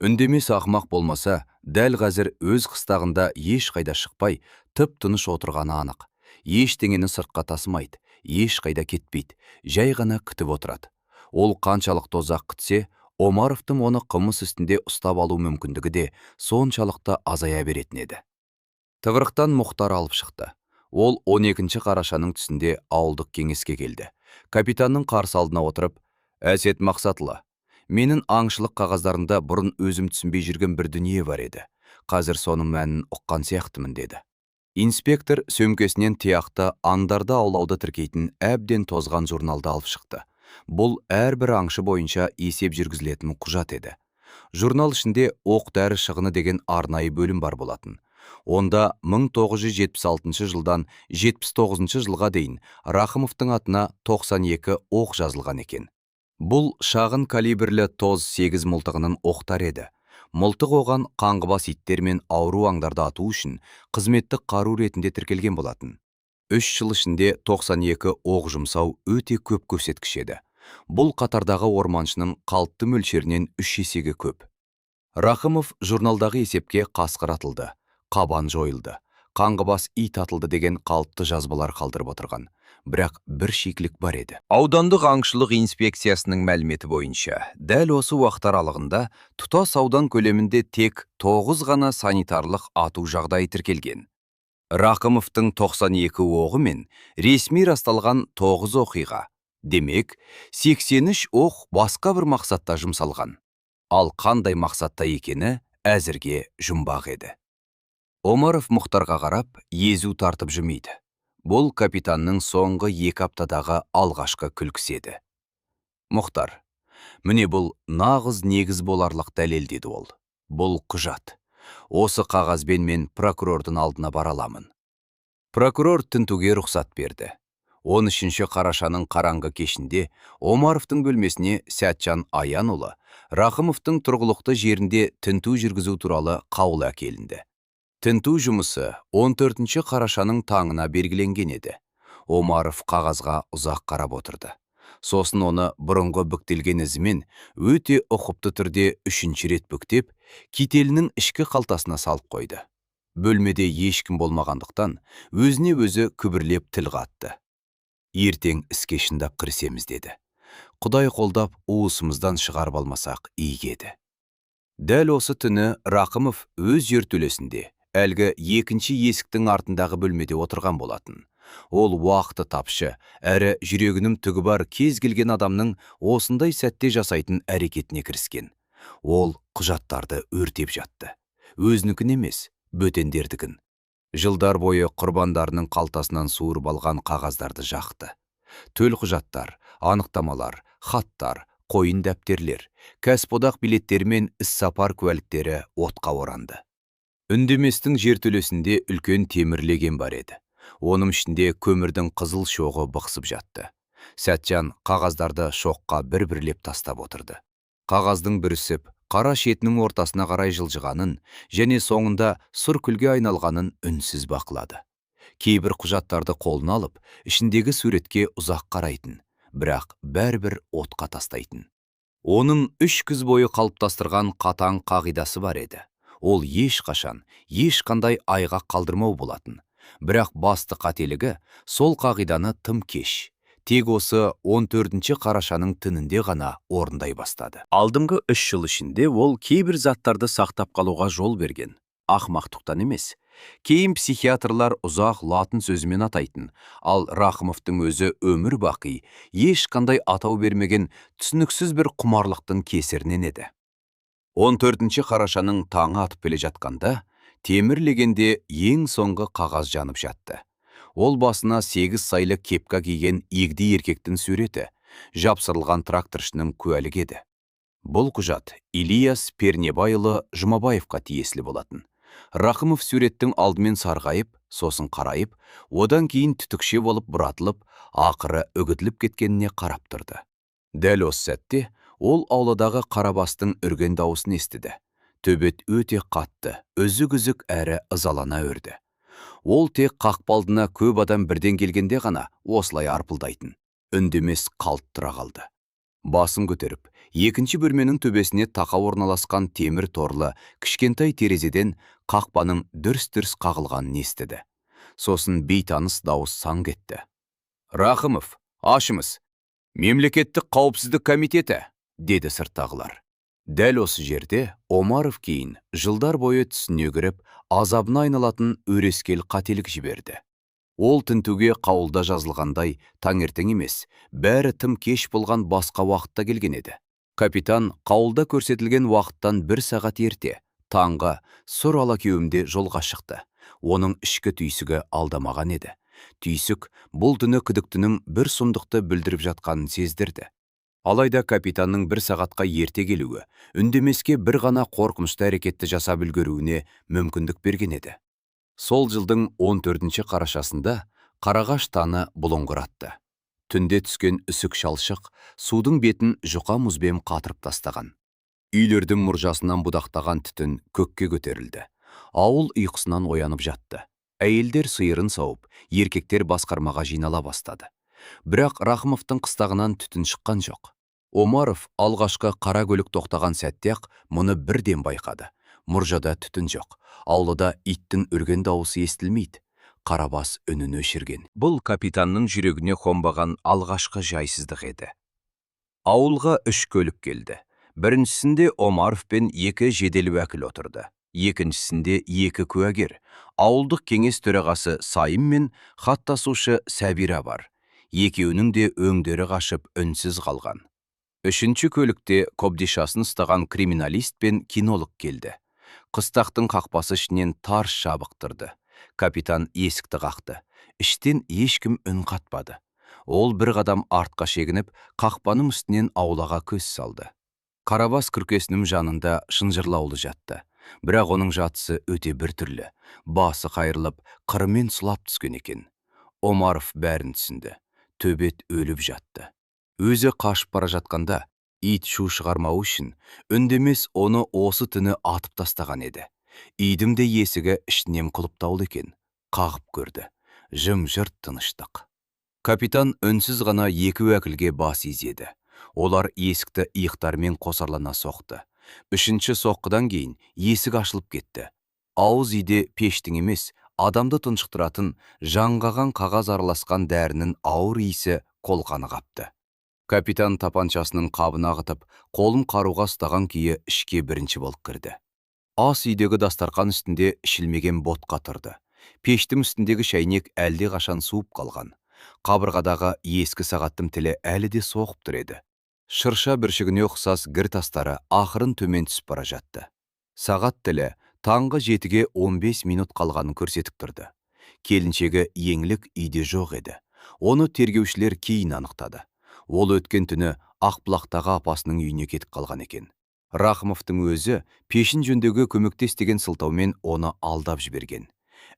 Үндемес ақымақ болмаса, дәл қазір өз қыстағында ешқайда шықпай, тып-тыныш отырғаны анық. Ештеңені сыртқа тасымайды, ешқайда кетпейді, жай ғана күтіп отырады. Ол қаншалықты ұзақ күтсе, Омаровтың оны қылмыс үстінде ұстап алу мүмкіндігі де соншалықты азая беретін еді. Тығырықтан Мұхтар алып шықты. Ол 12 қарашаның түсінде ауылдық кеңеске келді. Капитанның қарсы алдына отырып, «Әсет Мақсатұлы, менің аңшылық қағаздарында бұрын өзім түсінбей жүрген бір дүние бар еді. Қазір соның мәнін ұққан сияқтымын», деді. Инспектор сөмкесінен тұяқты аңдарды аулауды тіркейтін әбден тозған журналды алып шықты. Бұл әрбір аңшы бойынша есеп жүргізілетін құжат еді. Журнал ішінде оқ-дәрі шығыны деген арнайы бөлім бар болатын. Онда 1976 жылдан 79 жылға дейін Рахымовтың атына 92 оқ жазылған екен. Бұл шағын калибрлі ТОЗ 8 мылтығының оқтары еді. Мылтық оған қаңғыбас иттер мен ауру аңдарды ату үшін қызметтік қару ретінде тіркелген болатын. 3 жыл ішінде 92 оқ жұмсау өте көп көрсеткіш еді. Бұл қатардағы орманшының қалыпты мөлшерінен 3 есеге көп. Рахымов журналдағы есепке қасқыр атылды, қабан жойылды, қаңғыбас ит атылды деген қалыпты жазбалар қалдырып отырған. Бірақ бір шикілік бар еді. Аудандық аңшылық инспекциясының мәліметі бойынша, дәл осы уақыт аралығында тұтас аудан көлемінде тек 9 ғана санитарлық ату жағдайы тіркелген. Рақымовтың 92 оғы мен ресми расталған 9 оқиға. Демек, 83 оқ басқа бір мақсатта жұмсалған. Ал қандай мақсатта екені әзірге жұмбақ еді. Омаров Мұхтарға қарап, езу тартып жымиды. Бұл капитанның соңғы 2 аптадағы алғашқы күлкісі еді. «Мұхтар, міне, бұл нағыз негіз боларлық дәлел, – деді ол. – Бұл құжат. Осы қағазбен мен прокурордың алдына бара аламын». Прокурор тінтуге рұқсат берді. 13 қарашаның қараңғы кешінде Омаровтың бөлмесіне Сәтжан Аянұлы Рахымовтың тұрғылықты жерінде тінту жүргізу туралы қаулы әкелінді. Тінту жұмысы 14 қарашаның таңына белгіленген еді. Омаров қағазға ұзақ қарап отырды. Сосын оны бұрынғы бүктелген ізімен өте ұқыпты түрде үшінші рет бүктеп, кителінің ішкі қалтасына салып қойды. Бөлмеде ешкім болмағандықтан, өзіне өзі күбірлеп тіл қатты. «Ертең іске шындап кірісеміз, – деді. – Құдай қолдап, уысымыздан шығарып алмасақ игі еді». Дәл осы түні Рақымов өз жертөлесінде, әлгі екінші есіктің артындағы бөлмеде отырған болатын. Ол уақыты тапшы, әрі жүрегінің түгі бар кез келген адамның осындай сәтте жасайтын әрекетіне кіріскен. Ол құжаттарды өртеп жатты. Өзінікін емес, бөтендердікін. Жылдар бойы құрбандарының қалтасынан суырып алған қағаздарды жақты. Төлқұжаттар, анықтамалар, хаттар, қойын дәптерлер, кәсіподақ билеттері мен іссапар куәліктері отқа оранды. Үндеместің жертөлесінде үлкен темір леген бар еді. Оның ішінде көмірдің қызыл шоғы бықсып жатты. Сәтжан қағаздарды шоққа бір-бірлеп тастап отырды. Қағаздың бүрісіп, қара шетінің ортасына қарай жылжығанын және соңында сұр күлге айналғанын үнсіз бақылады. Кейбір құжаттарды қолына алып, ішіндегі суретке ұзақ қарайтын, бірақ бәрібір отқа тастайтын. Оның 3 күз бойы қалыптастырған қатаң қағидасы бар еді. Ол ешқашан, ешқандай айғақ қалдырмау болатын. Бірақ басты қателігі сол қағиданы тым кеш, тек осы 14 қарашаның түнінде ғана орындай бастады. Алдыңғы 3 жыл ішінде ол кейбір заттарды сақтап қалуға жол берген. Ақмақтықтан емес. Кейін психиатрлар ұзақ латын сөзімен атайтын, ал Рахымовтың өзі өмір бақи ешқандай атау бермеген түсініксіз бір құмарлықтың кесірінен еді. 14 қарашаның таңы атып келе жатқанда, темір легенде ең соңғы қағаз жанып жатты. Ол басына сегіз сайлы кепка киген егде еркектің суреті жапсырылған тракторшының куәлігі еді. Бұл құжат Ильяс Пернебайұлы Жұмабаевқа тиесілі болатын. Рахымов суреттің алдымен сарғайып, сосын қарайып, одан кейін түтікше болып бұратылып, ақыры үгітіліп кеткеніне қарап тұрды. Дәл осы сәтте ол ауладағы Қарабастың үрген дауысын естіді. Төбет өте қатты, үзік-үзік әрі ызалана үрді. Ол тек қақпа алдына көп адам бірден келгенде ғана осылай арпылдайтын. Үндемес қалт тұра қалды. Басын көтеріп, екінші бөлменің төбесіне тақау орналасқан темір торлы кішкентай терезеден қақпаның дүрс-дүрс қағылғанын естіді. Сосын бейтаныс дауыс саңқ етті. «Рахымов, ашыңыз! Мемлекеттік қауіпсіздік комитеті!» – деді сырттағылар. Дәл осы жерде Омаров кейін жылдар бойы түсіне кіріп, азабына айналатын өрескел қателік жіберді. Ол тінтуге қаулыда жазылғандай таңертең емес, бәрі тым кеш болған басқа уақытта келген еді. Капитан қаулыда көрсетілген уақыттан бір сағат ерте, таңғы сұр алакеуімде жолға шықты. Оның ішкі түйсігі алдамаған еді. Түйсік бұл түні күдіктінің бір сұмдықты бүлдіріп жатқанын сездірді. Алайда капитанның бір сағатқа ерте келуі, үндемеске бір ғана қорқынышты әрекетті жасап үлгеруіне мүмкіндік берген еді. Сол жылдың 14 қарашасында Қарағаш таны бұлыңғыратты. Түнде түскен үсік шалшық судың бетін жұқа мұзбен қатырып тастаған. Үйлердің мұржасынан будақтаған түтін көкке көтерілді. Ауыл ұйқысынан оянып жатты. Әйелдер сиырын сауып, еркектер басқармаға жинала бастады. Бірақ Рахымовтың қыстағынан түтін шыққан жоқ. Омаров алғашқы қара көлік тоқтаған сәтте-ақ мұны бірден байқады. Мұржада түтін жоқ. Аулада иттің үрген дауысы естілмейді. Қарабас үнін өшірген. Бұл капитанның жүрегіне қонбаған алғашқы жайсыздық еді. Ауылға үш көлік келді. Біріншісінде Омаров пен екі жедел уәкіл отырды. Екіншісінде екі куәгер, ауылдық кеңес төрағасы Сайым мен хат тасушы Сәбира бар. Екеуінің де өңдері қашып үнсіз қалған. Үшінші көлікте кобдишасын ұстаған криминалист пен кинолог келді. Қыстақтың қақпасы ішінен тарс жабықтырды. Капитан есікті қақты. Іштен ешкім үн қатпады. Ол бір қадам артқа шегініп, қақпаның үстінен аулаға көз салды. Қарабас күркесінің жанында шынжырлаулы жатты. Бірақ оның жатысы өте біртүрлі. Басы қайырылып, қырымен сұлап түскен екен. Омаров бәрін түсінді. Төбет өліп жатты. Өзі қашып бара жатқанда, ит шу шығармау үшін, үндемес оны осы түні атып тастаған еді. Үйдің де есігі ішінен құлыптаулы екен. Қағып көрді. Жым-жырт тыныштық. Капитан үнсіз ғана екі уәкілге бас изеді. Олар есікті иықтарымен қосарлана соқты. Үшінші соққыдан кейін есік ашылып кетті. Ауыз үйде пештің емес, адамды тұншықтыратын, жаңғаған қағаз араласқан дәрінің ауыр иісі қолқаны қапты. Капитан тапаншасының қабын ағытып, қолын қаруға ұстаған күйі ішке бірінші болып кірді. Ас үйдегі дастарқан үстінде ішілмеген ботқа тұрды. Пештің үстіндегі шәйнек әлде қашан суып қалған. Қабырғадағы ескі сағаттың тілі әлі де соғып тұр еді. Шырша бүршігіне ұқсас гір тастары ақырын төмен түсіп бара жатты. Сағат тілі таңғы 7-ге 15 минут қалғанын көрсетіп тұрды. Келіншегі Еңлік үйде жоқ еді. Оны тергеушілер кейін анықтады. Ол өткен түні Ақбұлақтағы апасының үйіне кетіп қалған екен. Рахымовтың өзі пешін жөндеуге көмектес деген сылтаумен оны алдап жіберген.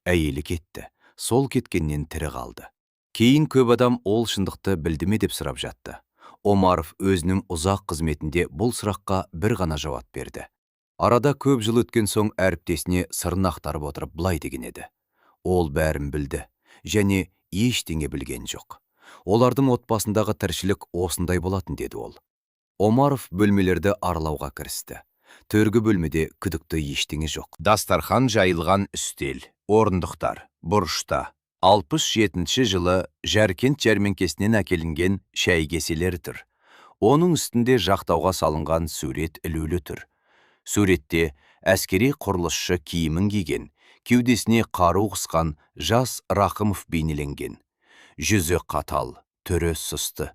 Әйелі кетті. Сол кеткеннен тірі қалды. Кейін көп адам ол шындықты білді ме деп сұрап жатты. Омаров өзінің ұзақ қызметінде бұл сұраққа бір ғана жауап берді. Арада көп жыл өткен соң әріптесіне сырын ақтарып отырып былай деген еді. Ол бәрін білді және ештеңе білген жоқ. Олардың отбасындағы тіршілік осындай болатын, деді ол. Омаров бөлмелерді аралауға кірісті. Төргі бөлмеде күдікті ештеңе жоқ. Дастархан жайылған үстел, орындықтар, бұрышта 67-ші жылы Жәркент жәрмеңкесінен әкелінген шәй кеселері тұр. Оның үстінде жақтауға салынған сурет ілулі тұр. Суретте әскери құрылысшы киімін киген, кеудесіне қару қысқан жас Рахымов бейнеленген. Жүзі қатал, түрі сұсты.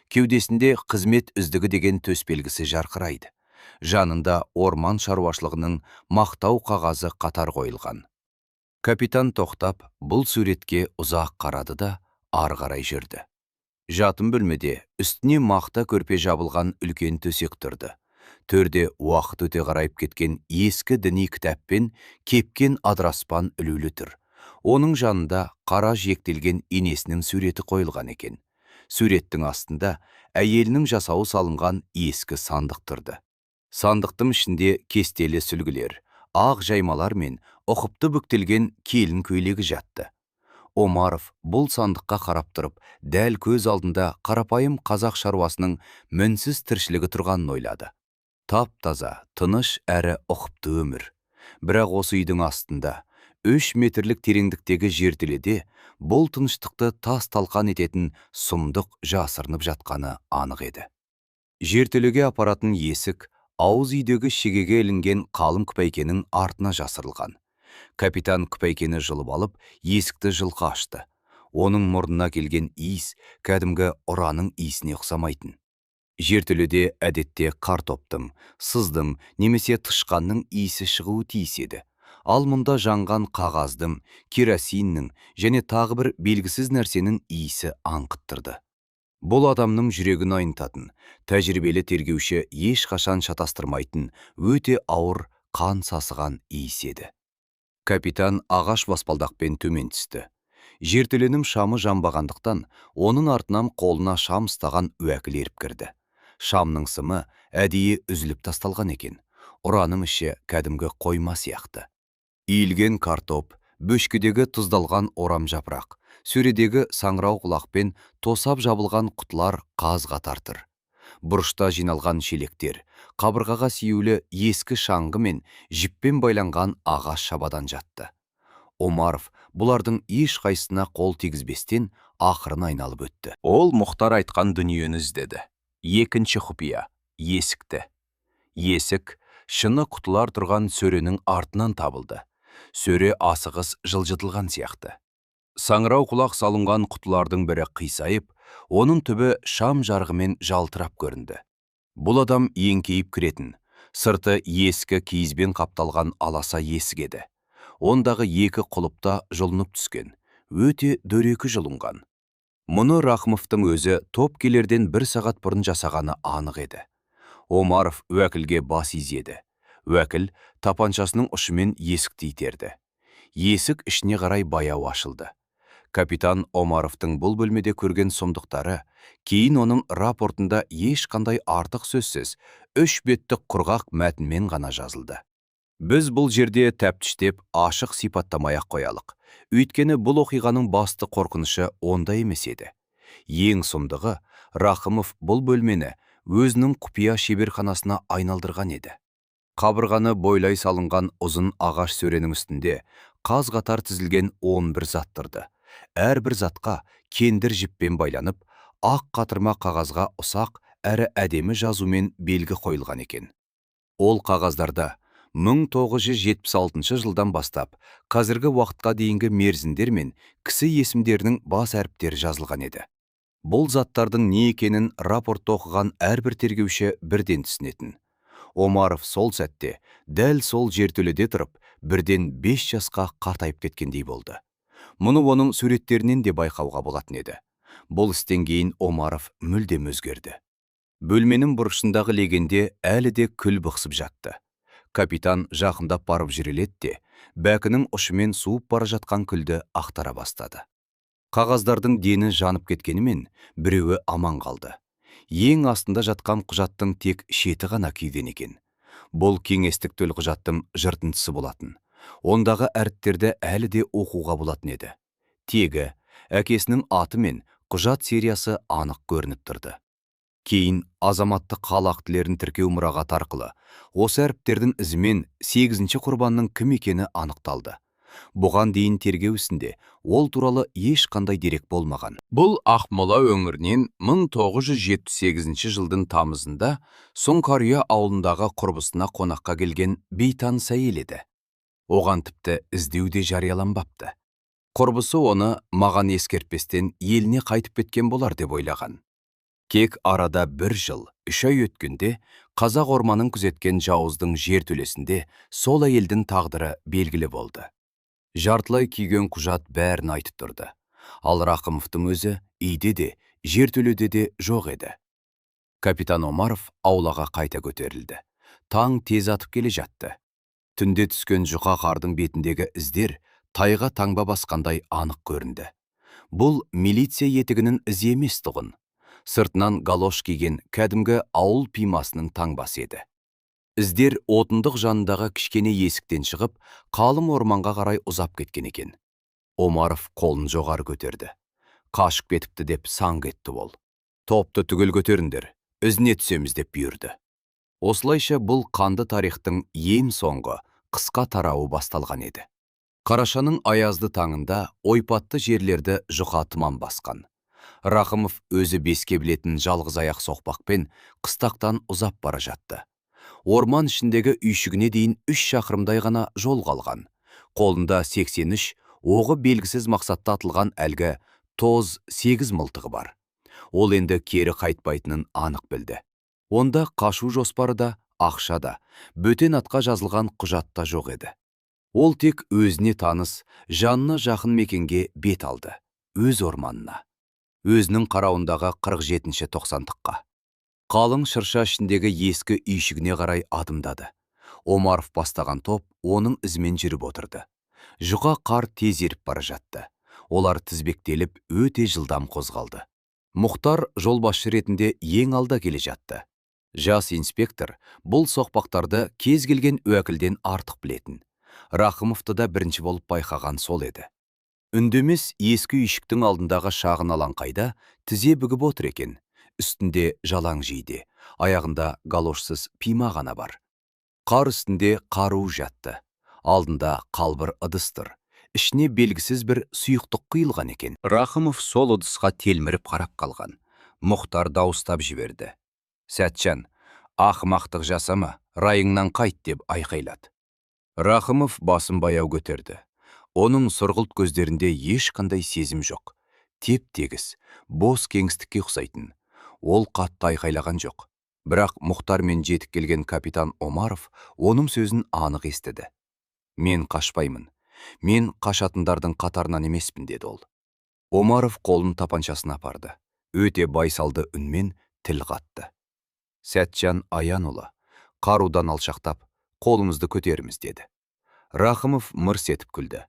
Кеудесінде қызмет үздігі деген төсбелгісі жарқырайды. Жанында орман шаруашылығының мақтау қағазы қатар қойылған. Капитан тоқтап, бұл суретке ұзақ қарады да, ары қарай жүрді. Жатын бөлмеде үстіне мақта көрпе жабылған үлкен төсек тұрды. Төрде уақыт өте қарайып кеткен ескі діни кітаппен кепкен адыраспан ілулі тұр. Оның жанында қара жиектелген енесінің суреті қойылған екен. Суреттің астында әйелінің жасауы салынған ескі сандық тұрды. Сандықтың ішінде кестелі сүлгілер, ақ жаймалар мен ұқыпты бүктелген келін көйлегі жатты. Омаров бұл сандыққа қарап тұрып, дәл көз алдында қарапайым қазақ шаруасының мінсіз тіршілігі тұрғанын ойлады. Тап-таза, тыныш әрі ұқыпты өмір. Бірақ осы үйдің астында, 3 метрлік тереңдіктегі жертөледе бұл тыныштықты тас талқан ететін сұмдық жасырынып жатқаны анық еді. Жертөлеге апаратын есік ауыз үйдегі шегеге ілінген қалың күпәйкенің артына жасырылған. Капитан күпәйкені жұлып алып, есікті жылқы ашты. Оның мұрнына келген иіс кәдімгі ұраның иісіне ұқсамайтын. Жертөледе әдетте картоптың, сыздың немесе тышқанның иісі шығуы тиіс еді. Ал мұнда жанған қағаздың, керосиннің және тағы бір белгісіз нәрсенің иісі аңқыттырды. Бұл адамның жүрегін айнытатын, тәжірибелі тергеуші ешқашан шатастырмайтын өте ауыр қан сасыған иіс еді. Капитан ағаш баспалдақпен төмен түсті. Жертөленің шамы жанбағандықтан, оның артынан қолына шам ұстаған уәкіл еріп кірді. Шамның сымы әдейі үзіліп тасталған екен. Ұраның іші кәдімгі қойма сияқты. Иілген картоп, бөшкедегі тұздалған орам жапырақ, сөредегі саңырау құлақпен тосап жабылған құтылар қаз қатар тұр. Бұрышта жиналған шелектер, қабырғаға сүйеулі ескі шаңғы мен жіппен байланған ағаш шабадан жатты. Омаров бұлардың ешқайсысына қол тигізбестен ақырын айналып өтті. Ол Мұхтар айтқан дүниені іздеді. Екінші құпия есікті. Есік шыны құтылар тұрған сөренің артынан табылды. Сөре асығыс жылжытылған сияқты. Саңырау құлақ салынған құтылардың бірі қисайып, оның түбі шам жарығымен жалтырап көрінді. Бұл адам еңкейіп кіретін, сырты ескі киізбен қапталған аласа есік еді. Ондағы екі құлыпта жұлынып түскен, өте дөрекі жұлынған. Мұны Рахымовтың өзі топ келерден бір сағат бұрын жасағаны анық еді. Омаров уәкілге бас изеді. Уәкіл тапаншасының ұшымен есікті итерді. Есік ішіне қарай баяу ашылды. Капитан Омаровтың бұл бөлмеде көрген сұмдықтары, кейін оның рапортында ешқандай артық сөзсіз, үш беттік құрғақ мәтінмен ғана жазылды. Біз бұл жерде тәптіштеп ашық сипаттамай-ақ қоялық. Өйткені бұл оқиғаның басты қорқынышы онда емес еді. Ең сұмдығы, Рахымов бұл бөлмені өзінің құпия шеберханасына айналдырған еді. Қабырғаны бойлай салынған ұзын ағаш сөренің үстінде қаз қатар тізілген 11 зат тұрды. Әрбір затқа кендір жіппен байланып, ақ қатырма қағазға ұсақ әрі әдемі жазумен белгі қойылған екен. Ол қағаздарда 1976 жылдан бастап қазіргі уақытқа дейінгі мерзімдер мен кісі есімдерінің бас әріптері жазылған еді. Бұл заттардың не екенін рапортты оқыған әрбір тергеуші бірден түсінетін. Омаров сол сәтте дәл сол жертөледе тұрып, бірден 5 жасқа қартайып кеткендей болды. Мұны оның суреттерінен де байқауға болатын еді. Бұл істен кейін Омаров мүлдем өзгерді. Бөлменің бұрышындағы легенде әлі де күл бықсып жатты. Капитан жақындап барып жүреледі де, бәкінің ұшымен суып бара жатқан күлді ақтара бастады. Қағаздардың дені жанып кеткенімен, біреуі аман қалды. Ең астында жатқан құжаттың тек шеті ғана күйген екен. Бұл кеңестік төлқұжаттың жыртындысы болатын. Ондағы әріптерді әлі де оқуға болатын еді. Тегі, әкесінің аты мен құжат сериясы анық көрініп тұрды. Кейін азаматтық хал актілерін тіркеу мұрағаты арқылы осы әріптердің ізімен 8-ші құрбанның кім екені анықталды. Бұған дейін тергеу ісінде ол туралы ешқандай дерек болмаған. Бұл Ақмола өңірінен 1978 жылдың тамызында Сұңқарұя ауылындағы құрбысына қонаққа келген бейтаныс әйел еді. Оған тіпті іздеу де жарияланбапты. Құрбысы оны маған ескертпестен еліне қайтып кеткен болар деп ойлаған. Кек арада бір жыл, 3 ай өткенде қазақ орманын күзеткен жауыздың жертөлесінде сол әйелдің тағдыры белгілі болды. Жартылай күйген құжат бәрін айтып тұрды. Ал Рақымовтың өзі үйде де, жертөледе де жоқ еді. Капитан Омаров аулаға қайта көтерілді. Таң тез атып келе жатты. Түнде түскен жұқа қардың бетіндегі іздер тайға таңба басқандай анық көрінді. Бұл милиция етігінің ізі емес тұғын. Сыртынан галош киген кәдімгі ауыл пимасының таңбасы еді. Іздер отындық жанындағы кішкене есіктен шығып, қалың орманға қарай ұзап кеткен екен. Омаров қолын жоғары көтерді. Қашып кетіпті деп саңқ етті ол. Топты түгел көтеріңдер, ізіне түсеміз деп бұйырды. Осылайша бұл қанды тарихтың ең соңғы қысқа тарауы басталған еді. Қарашаның аязды таңында ойпатты жерлерді жұқа тұман басқан. Рахымов өзі беске білетін жалғыз аяқ соқпақпен қыстақтан ұзап бара жатты. Орман ішіндегі үйшігіне дейін 3 шақырымдай ғана жол қалған. Қолында 83, оғы белгісіз мақсатта атылған әлгі тоз 8 мылтығы бар. Ол енді кері қайтпайтынын анық білді. Онда қашу жоспары да, ақша да, бөтен атқа жазылған құжат та жоқ еді. Ол тек өзіне таныс, жанына жақын мекенге бет алды, өз орманына. Өзінің қарауындағы 47-ші тоқсандыққа. Қалың шырша ішіндегі ескі үйшігіне қарай адымдады. Омаров бастаған топ оның ізімен жүріп отырды. Жұқа қар тез еріп бара жатты. Олар тізбектеліп өте жылдам қозғалды. Мұхтар жолбасшы ретінде ең алда келе жатты. Жас инспектор бұл соқпақтарды кез келген уәкілден артық білетін. Рахымовты да бірінші болып байқаған сол еді. Үндемес ескі үйшіктің алдындағы шағын алаңқайда тізе бүгіп отыр екен. Үстінде жалаң жейде, аяғында галошсыз пима ғана бар. Қар үстінде қару жатты. Алдында қалбыр ыдыс тұр. Ішіне белгісіз бір сұйықтық құйылған екен. Рахымов сол ыдысқа телміріп қарап қалған. Мұхтар дауыстап жіберді. «Сәтжан, ақымақтық жасама, райыңнан қайт», деп айқайлады. Рахымов басын баяу көтерді. Оның сұрғылт көздерінде ешқандай сезім жоқ. Теп-тегіс, бос кеңістікке ұқсайтын. Ол қатты айқайлаған жоқ. Бірақ Мұхтармен жетіп келген капитан Омаров оның сөзін анық естіді. «Мен қашпаймын. Мен қашатындардың қатарынан емеспін», деді ол. Омаров қолын тапаншасына апарды. Өте байсалды үнмен тіл қатты. «Сәтжан Аянұлы, қарудан алшақтап, қолыңызды көтеріңіз», деді. Рахымов мырс етіп күлді.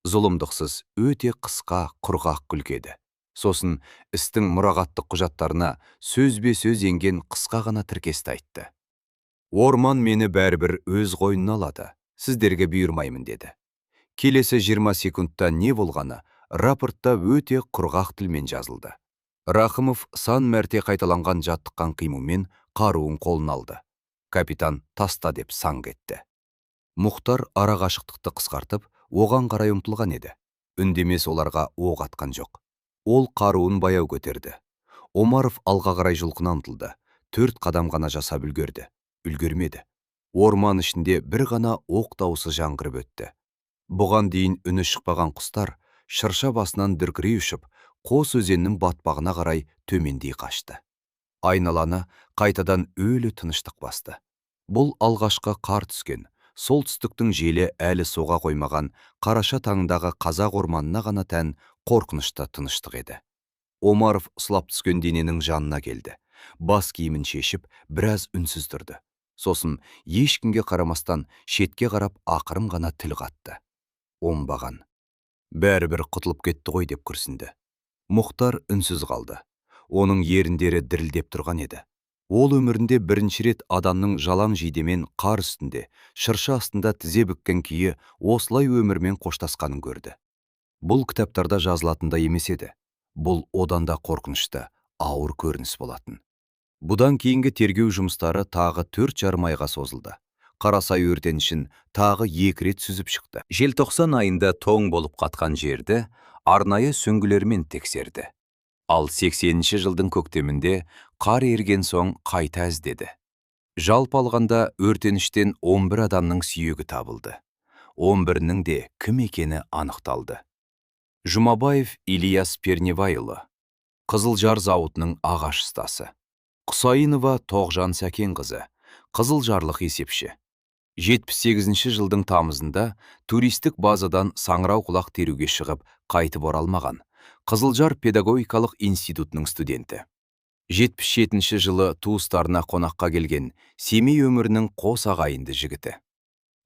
Зұлымдықсыз өте қысқа, құрғақ күлкі еді. Сосын істің мұрағаттық құжаттарына сөзбе-сөз енген қысқа ғана тіркесті айтты. «Орман мені бәрібір өз қойнына алады, сіздерге бұйырмаймын», деді. Келесі 20 секундта не болғаны рапортта өте құрғақ тілмен жазылды. Рахымов сан мәрте қайталанған жаттыққан қимылмен қаруын қолына алды. Капитан «таста» деп саңқ етті. Мұхтар ара қашықтықты қысқартып, оған қарай ұмтылған еді. Үндемес оларға оқ атқан жоқ. Ол қаруын баяу көтерді. Омаров алға қарай жұлқына ұмтылды. 4 қадам ғана жасап үлгерді. Үлгермеді. Орман ішінде бір ғана оқ дауысы жаңғырып өтті. Бұған дейін үні шықпаған құстар шырша басынан дүркірей ұшып, қос өзеннің батпағына қарай төмендей қашты. Айналаны қайтадан өлі тыныштық басты. Бұл алғашқы қар түскен, солтүстіктің желі әлі соға қоймаған қараша таңындағы қазақ орманына ғана тән қорқынышты тыныштық еді. Омаров сұлап түскен дененің жанына келді. Бас киімін шешіп, біраз үнсіз тұрды. Сосын ешкімге қарамастан шетке қарап ақырын ғана тіл қатты. «Оңбаған. Бәрібір құтылып кетті ғой», деп күрсінді. Мұхтар үнсіз қалды. Оның еріндері дірілдеп тұрған еді. Ол өмірінде бірінші рет адамның жалаң жейдемен қар үстінде, шырша астында тізе бүккен күйі осылай өмірмен қоштасқанын көрді. Бұл кітаптарда жазылатындай емес еді. Бұл одан да қорқынышты, ауыр көрініс болатын. Бұдан кейінгі тергеу жұмыстары тағы 4,5 айға созылды. Қарасай өртенішін тағы 2 рет сүзіп шықты. Желтоқсан айында тоң болып қатқан жерді арнайы сүңгілермен тексерді. Ал 80-ші жылдың көктемінде қар ерген соң қайта іздеді. Жалпы алғанда өртеніштен 11 адамның сүйегі табылды. 11-нің де кім екені анықталды. Жұмабаев Ильяс Пернебайұлы, Қызылжар зауытының ағаш ұстасы. Құсайынова Тоғжан Сәкенқызы, Қызылжарлық есепші. 78-ші жылдың тамызында туристік базадан саңырауқұлақ теруге шығып, қайтып оралмаған. Қызылжар педагогикалық институтының студенті. 77-ші жылы туыстарына қонаққа келген Семей өңірінің қос ағайынды жігіті.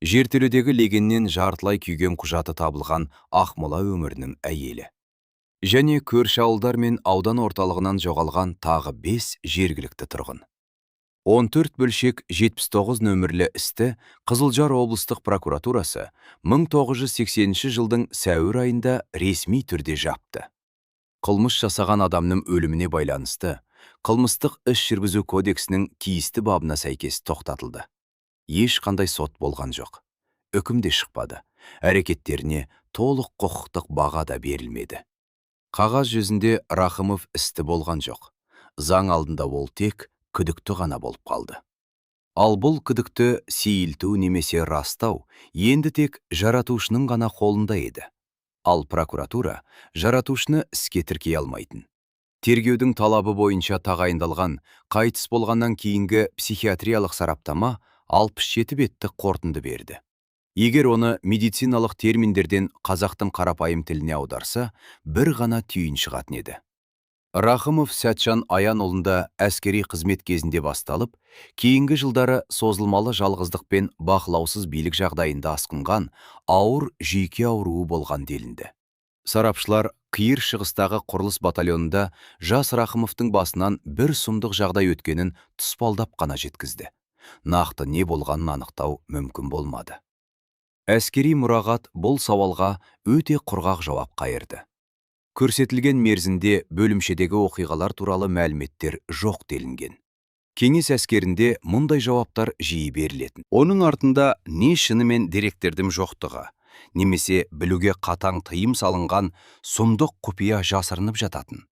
Жертөледегі легеннен жартылай күйген құжаты табылған Ақмола өңірінің әйелі. Және көрші ауылдар мен аудан орталығынан жоғалған тағы 5 жергілікті тұрғын. 14 бөлшек 79 нөмірлі істі Қызылжар облыстық прокуратурасы 1980 жылдың сәуір айында ресми түрде жапты. Қылмыс жасаған адамның өліміне байланысты Қылмыстық іс жүргізу кодексінің тиісті бабына сәйкес тоқтатылды. Ешқандай сот болған жоқ. Үкім де шықпады. Әрекеттеріне толық құқықтық баға да берілмеді. Қағаз жүзінде Рахымов істі болған жоқ. Заң алдында ол тек күдікті ғана болып қалды. Ал бұл күдікті сейілту немесе растау енді тек жаратушының ғана қолында еді. Ал прокуратура жаратушыны іске тіркей алмайтын. Тергеудің талабы бойынша тағайындалған қайтыс болғаннан кейінгі психиатриялық сараптама 67 беттік қорытынды берді. Егер оны медициналық терминдерден қазақтың қарапайым тіліне аударса, бір ғана түйін шығатын еді. Рахымов Сәтжан Аянұлында әскери қызмет кезінде басталып, кейінгі жылдары созылмалы жалғыздық пен бақылаусыз билік жағдайында асқынған ауыр жүйке ауруы болған делінді. Сарапшылар Қиыр Шығыстағы құрылыс батальонында жас Рахымовтың басынан бір сұмдық жағдай өткенін тұспалдап қана жеткізді. Нақты не болғанын анықтау мүмкін болмады. Әскери мұрағат бұл сауалға өте құрғақ жауап қайырды. Көрсетілген мерзімде бөлімшедегі оқиғалар туралы мәліметтер жоқ делінген. Кеңес әскерінде мұндай жауаптар жиі берілетін. Оның артында не шынымен деректердің жоқтығы, немесе білуге қатаң тыйым салынған сұмдық құпия жасырынып жататын.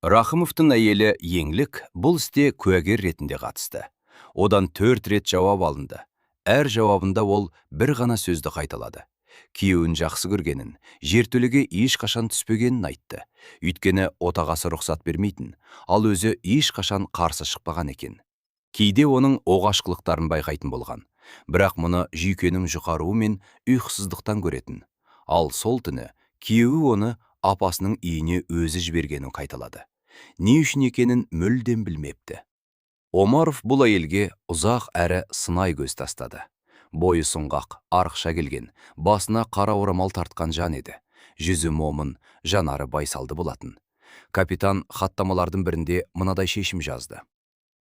Рахымовтың әйелі Еңлік бұл істе куәгер ретінде қатысты. Одан 4 рет жауап алынды. Әр жауабында ол бір ғана сөзді қайталады. Күйеуін жақсы көргенін, жертөлеге ешқашан түспегенін айтты. Өйткені отағасы рұқсат бермейтін, ал өзі ешқашан қарсы шықпаған екен. Кейде оның оғаш қылықтарын байқайтын болған. Бірақ мұны жүйкенің жұқаруы мен ұйқысыздықтан көретін. Ал сол түні күйеуі оны апасының үйіне өзі жібергенін қайталады. Не үшін екенін мүлдем білмепті. Омаров бұл әйелге ұзақ әрі сынай көз тастады. Бойы сұңғақ, арықша келген, басына қара орамал тартқан жан еді. Жүзі момын, жанары байсалды болатын. Капитан хаттамалардың бірінде мынадай шешім жазды.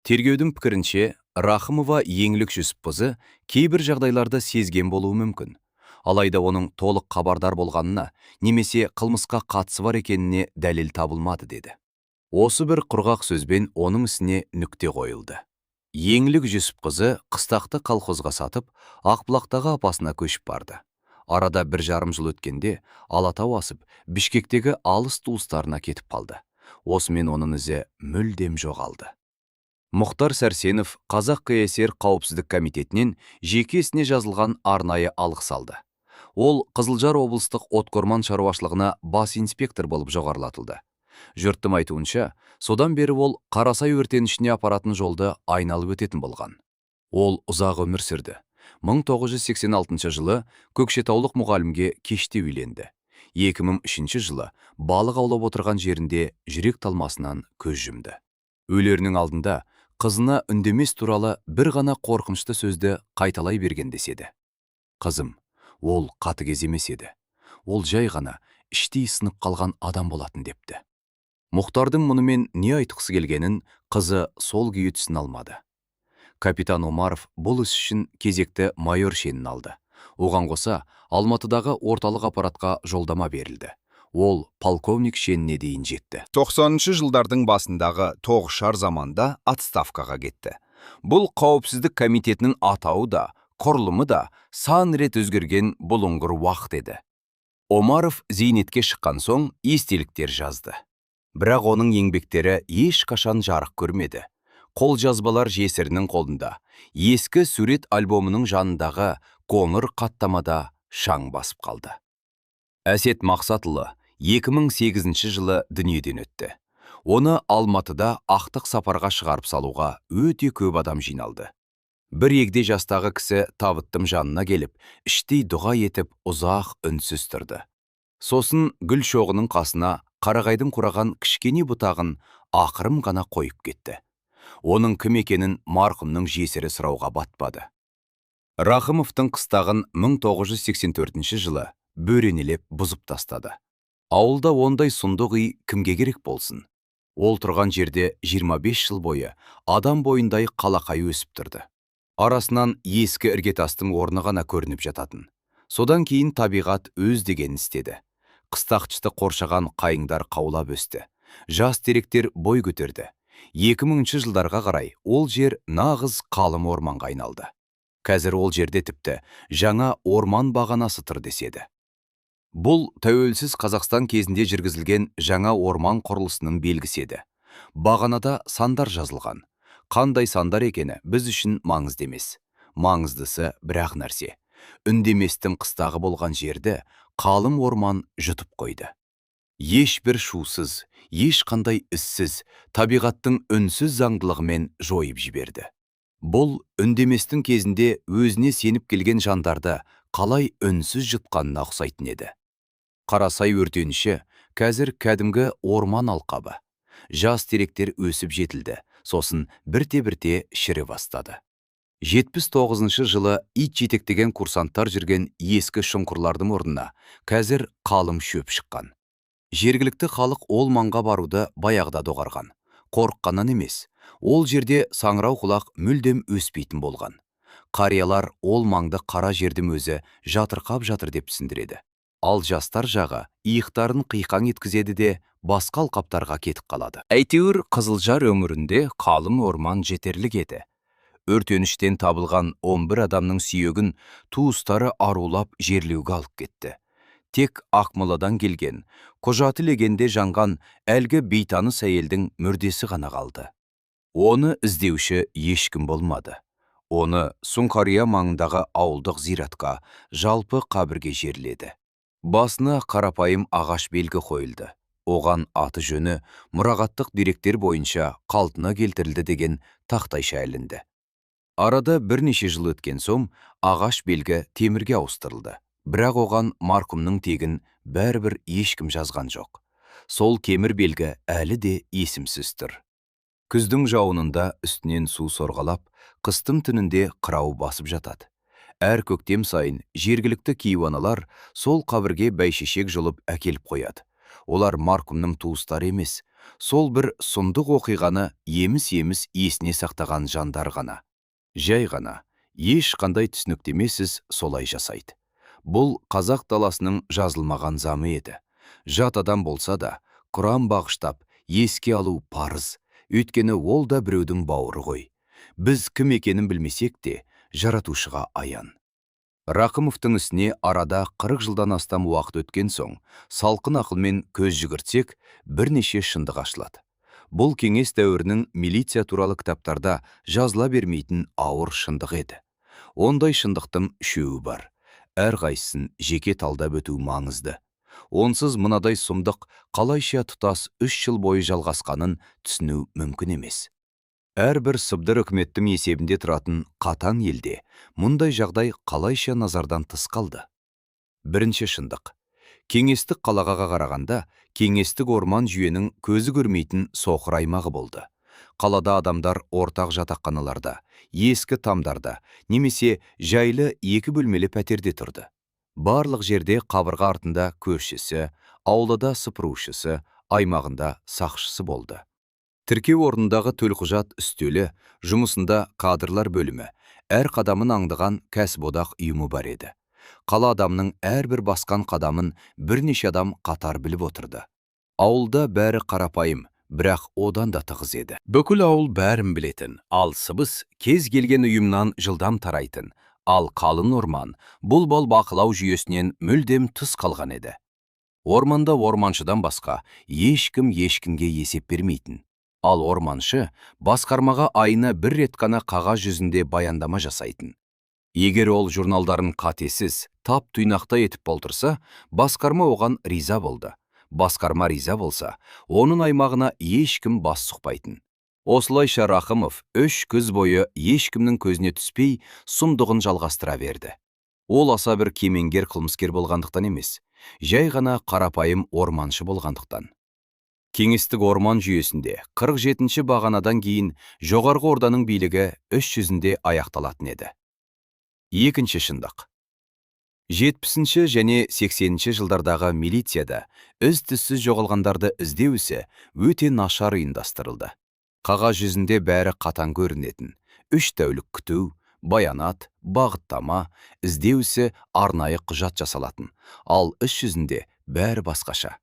Тергеудің пікірінше, Рахымова Еңлік Жүсіпқызы кейбір жағдайларды сезген болуы мүмкін. Алайда оның толық хабардар болғанына немесе қылмысқа қатысы бар екеніне дәлел табылмады деді. Осы бір құрғақ сөзбен оның ісіне нүкте қойылды. Еңлік Жүсіпқызы қыстақты колхозға сатып, Ақбұлақтағы апасына көшіп барды. Арада 1,5 жыл өткенде Алатау асып, Бішкектегі алыс туыстарына кетіп қалды. Осымен оның ізі мүлдем жоғалды. Мұхтар Сәрсенов Қазақ КСР Қауіпсіздік комитетінен жеке ісіне жазылған арнайы алғыс алды. Ол Қызылжар облыстық отқорман шаруашылығына бас инспектор болып жоғарылатылды. Жұрттың айтуынша, содан бері ол Қарасай өртенішіне апаратын жолды айналып өтетін болған. Ол ұзақ өмір сүрді. 1986 жылы көкшетаулық мұғалімге кеште үйленді. 2003 жылы балық аулап отырған жерінде жүрек талмасынан көз жұмды. Өлерінің алдында қызына Үндемес туралы бір ғана қорқынышты сөзді қайталай берген деседі. Қызым, ол қатыгез емес еді. Ол жай ғана іштей сынып қалған адам болатын депті. Мұхтардың мұнымен не айтқысы келгенін қызы сол күйі түсіне алмады. Капитан Омаров бұл іс үшін кезекті майор шенін алды. Оған қоса Алматыдағы орталық аппаратқа жолдама берілді. Ол полковник шеніне дейін жетті. 90-шы жылдардың басындағы тоғышар заманда отставкаға кетті. Бұл қауіпсіздік комитетінің атауы да, құрылымы да сан рет өзгерген бұлыңғыр уақыт еді. Омаров зейнетке шыққан соң естеліктер жазды. Бірақ оның еңбектері ешқашан жарық көрмеді. Қолжазбалар жесірінің қолында, ескі сурет альбомының жанындағы қоңыр қаттамада шаң басып қалды. Әсет Мақсатұлы 2008 жылы дүниеден өтті. Оны Алматыда ақтық сапарға шығарып салуға өте көп адам жиналды. Бір егде жастағы кісі табыттың жанына келіп, іштей дұға етіп ұзақ үнсіз тұрды. Сосын гүл шоғының қасына қарағайдың қураған кішкене бұтағын ақырын ғана қойып кетті. Оның кім екенін марқұмның жесірі сұрауға батпады. Рахымовтың қыстағын 1984 жылы бөренелеп бұзып тастады. Ауылда ондай сұмдық үй кімге керек болсын? Ол тұрған жерде 25 жыл бойы адам бойындай қалақай өсіп тұрды. Арасынан ескі іргетастың орны ғана көрініп жататын. Содан кейін табиғат өз дегенін істеді. Қыстақшыты қоршаған қайыңдар қаулап өсті. Жас теректер бой көтерді. 2000 жылдарға қарай ол жер нағыз қалың орманға айналды. Қазір ол жерде тіпті жаңа орман бағанасы тұр деседі. Бұл тәуелсіз Қазақстан кезінде жүргізілген жаңа орман құрылысының белгісі еді. Бағанада сандар жазылған. Қандай сандар екені біз үшін маңызды емес. Маңыздысы бір-ақ нәрсе. Үндеместің қыстағы болған жерді қалың орман жұтып қойды. Ешбір шусыз, ешқандай іссіз, табиғаттың үнсіз заңдылығымен жойып жіберді. Бұл Үндеместің кезінде өзіне сеніп келген жандарды қалай үнсіз жұтқанына ұқсайтын еді. Қарасай өртеніші қазір кәдімгі орман алқабы. Жас теректер өсіп жетілді, сосын бірте-бірте шірі бастады. 79 жылы ит жетектеген курсанттар жүрген ескі шұңқырлардың орнына қазір қалың шөп шыққан. Жергілікті халық ол маңға баруды баяғыда доғарған. Қорыққаннан емес, ол жерде саңырауқұлақ мүлдем өспейтін болған. Қариялар ол маңды қара жердің өзі жатырқап жатыр деп түсіндіреді. Ал жастар жағы иықтарын қиқаң еткізеді де, басқа алқаптарға кетіп қалады. Әйтеуір Қызылжар өңірінде қалың орман жетерлік еді. Өртеніштен табылған 11 адамның сүйегін туыстары арулап жерлеуге алып кетті. Тек Ақмоладан келген, құжаты легенде жанған әлгі бейтаныс әйелдің мүрдесі ғана қалды. Оны іздеуші ешкім болмады. Оны Сұңқария маңындағы ауылдық зиратқа, жалпы қабірге жерледі. Басына қарапайым ағаш белгі қойылды. Оған аты жөні мұрағаттық деректер бойынша қалпына келтірілді деген тақтайша ілінді. Арада бірнеше жыл өткен соң ағаш белгі темірге ауыстырылды. Бірақ оған марқұмның тегін бәрібір ешкім жазған жоқ. Сол темір белгі әлі де есімсіз тұр. Күздің жауынында үстінен су сорғалап, қыстың түнінде қырау басып жатады. Әр көктем сайын жергілікті кейуаналар сол қабірге бәйшешек жұлып әкеліп қояды. Олар марқұмның туыстары емес, сол бір сұмдық оқиғаны еміс-еміс есіне сақтаған жандар ғана. Жай ғана, ешқандай түсініктемесіз солай жасайды. Бұл қазақ даласының жазылмаған замы еді. Жат адам болса да, құран бағыштап, еске алу парыз. Өйткені ол да біреудің бауыры ғой. Біз кім екенін білмесек те, жаратушыға аян. Рақымовтың ісіне арада 40 жылдан астам уақыт өткен соң, салқын ақылмен көз жүгіртсек, бірнеше шындық ашылады. Бұл кеңес дәуірінің милиция туралы кітаптарда жазыла бермейтін ауыр шындық еді. Ондай шындықтың үшеуі бар. Әрқайсысын жеке талдап өту маңызды. Онсыз мынадай сұмдық қалайша тұтас 3 жыл бойы жалғасқанын түсіну мүмкін емес. Әрбір сыбдыр үкіметтің есебінде тұратын қатаң елде мұндай жағдай қалайша назардан тыс қалды? Бірінші шындық. Кеңестік қалаға қарағанда, кеңестік орман жүйенің көзі көрмейтін соқыр аймағы болды. Қалада адамдар ортақ жатақханаларда, ескі тамдарда, немесе жайлы екі бөлмелі пәтерде тұрды. Барлық жерде қабырға артында көршісі, аулада сыпырушысы, аймағында сақшысы болды. Тіркеу орнындағы төлқұжат үстелі, жұмысында кадрлар бөлімі, әр қадамын аңдыған кәсіподақ ұйымы бар еді. Қала адамның әрбір басқан қадамын бірнеше адам қатар біліп отырды. Ауылда бәрі қарапайым, бірақ одан да тығыз еді. Бүкіл ауыл бәрін білетін, ал сыбыс кез келген ұйымнан жылдам тарайтын, ал қалың орман бұл бол бақылау жүйесінен мүлдем тыс қалған еді. Орманда орманшыдан басқа ешкім ешкімге есеп бермейтін. Ал орманшы басқармаға айына бір рет қана қағаз жүзінде баяндама жасайтын. Егер ол журналдарын қатесіз, тап тұйнақтай етіп болдырса, басқарма оған риза болды. Басқарма риза болса, оның аймағына ешкім бас сұқпайтын. Осылайша Рақымов 3 күз бойы ешкімнің көзіне түспей, сұмдығын жалғастыра берді. Ол аса бір кемеңгер қылмыскер болғандықтан емес, жай ғана қарапайым орманшы болғандықтан. Кеңестік орман жүйесінде 47-ші бағанадан кейін жоғарғы орданың билігі іс жүзінде аяқталатын еді. Екінші шындық. 70-ші және 80-ші жылдардағы милицияда із-түзсіз жоғалғандарды іздеу ісі өте нашар ұйымдастырылды. Қағаз жүзінде бәрі қатаң көрінетін. 3 тәулік күту, баянат, бағыттама, іздеу ісі арнайы құжат жасалатын. Ал іс жүзінде бәрі басқаша.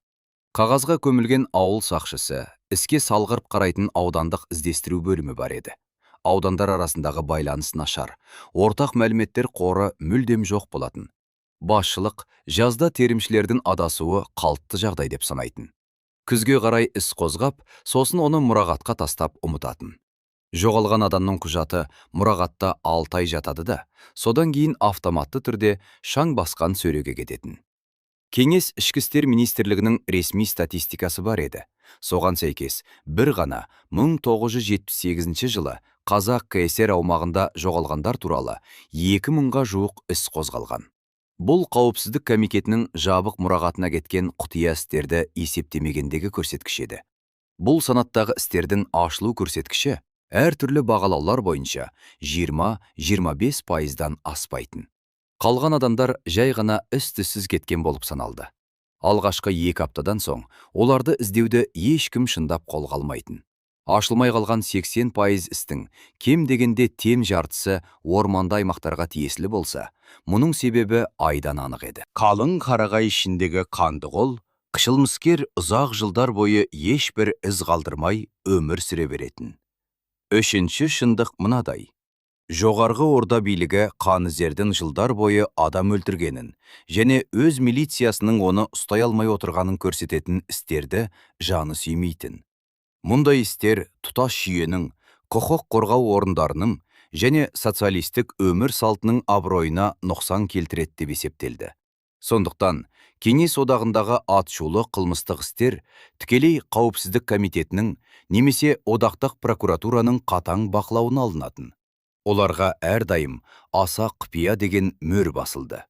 Қағазға көмілген ауыл сақшысы, іске салғырт қарайтын аудандық іздестіру бөлімі бар еді. Аудандар арасындағы байланыс нашар, ортақ мәліметтер қоры мүлдем жоқ болатын. Басшылық жазда терімшілердің адасуы қалыпты жағдай деп санайтын. Күзге қарай іс қозғап, сосын оны мұрағатқа тастап ұмытатын. Жоғалған адамның құжаты мұрағатта 6 ай жатады да, содан кейін автоматты түрде шаң басқан сөреге кететін. Кеңес ішкі істер министрлігінің ресми статистикасы бар еді. Соған сәйкес, бір ғана 1978 жылы Қазақ КСР аумағында жоғалғандар туралы 2000-ға жуық іс қозғалған. Бұл қауіпсіздік комитетінің жабық мұрағатына кеткен құпия істерді есептемегендегі көрсеткіш еді. Бұл санаттағы істердің ашылу көрсеткіші әртүрлі бағалаулар бойынша 20-25 пайыздан аспайтын. Қалған адамдар жай ғана із-түзсіз кеткен болып саналды. Алғашқы 2 аптадан соң оларды іздеуді ешкім шындап қолға алмайтын. Ашылмай қалған 80% істің кем дегенде тең жартысы орманды аймақтарға тиесілі болса, мұның себебі айдан анық еді. Қалың қарағай ішіндегі қанды қол, қылмыскер ұзақ жылдар бойы ешбір із қалдырмай өмір сүре беретін. Үшінші шындық мынадай. Жоғарғы орда билігі қанізердің жылдар бойы адам өлтіргенін және өз милициясының оны ұстай алмай отырғанын көрсететін істерді жаны сүймейтін. Мұндай істер тұтас жүйенің, құқық қорғау орындарының және социалистік өмір салтының абыройына нұқсан келтіреді деп есептелді. Сондықтан Кеңес одағындағы атышулы қылмыстық істер тікелей қауіпсіздік комитетінің немесе одақтық прокуратураның қатаң бақылауына алынатын. Оларға әрдайым аса құпия деген мөр басылды.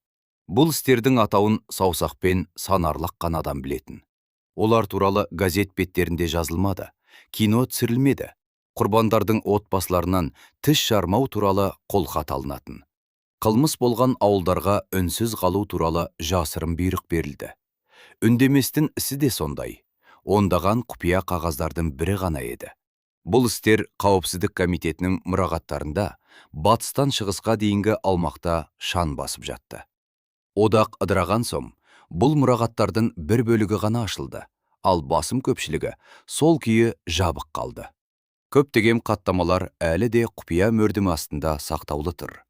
Бұл істердің атауын саусақпен санарлық қана адам білетін. Олар туралы газет беттерінде жазылмады, кино түсірілмеді. Құрбандардың отбасыларынан тіс жармау туралы қолхат алынатын. Қылмыс болған ауылдарға үнсіз қалу туралы жасырын бұйрық берілді. Үндеместің ісі де сондай. Ондаған құпия қағаздардың бірі ғана еді. Бұл істер қауіпсіздік комитетінің мұрағаттарында батыстан шығысқа дейінгі аумақта шаң басып жатты. Одақ ыдыраған соң, бұл мұрағаттардың бір бөлігі ғана ашылды, ал басым көпшілігі сол күйі жабық қалды. Көптеген хаттамалар әлі де құпия мөрдің астында сақтаулы тұр.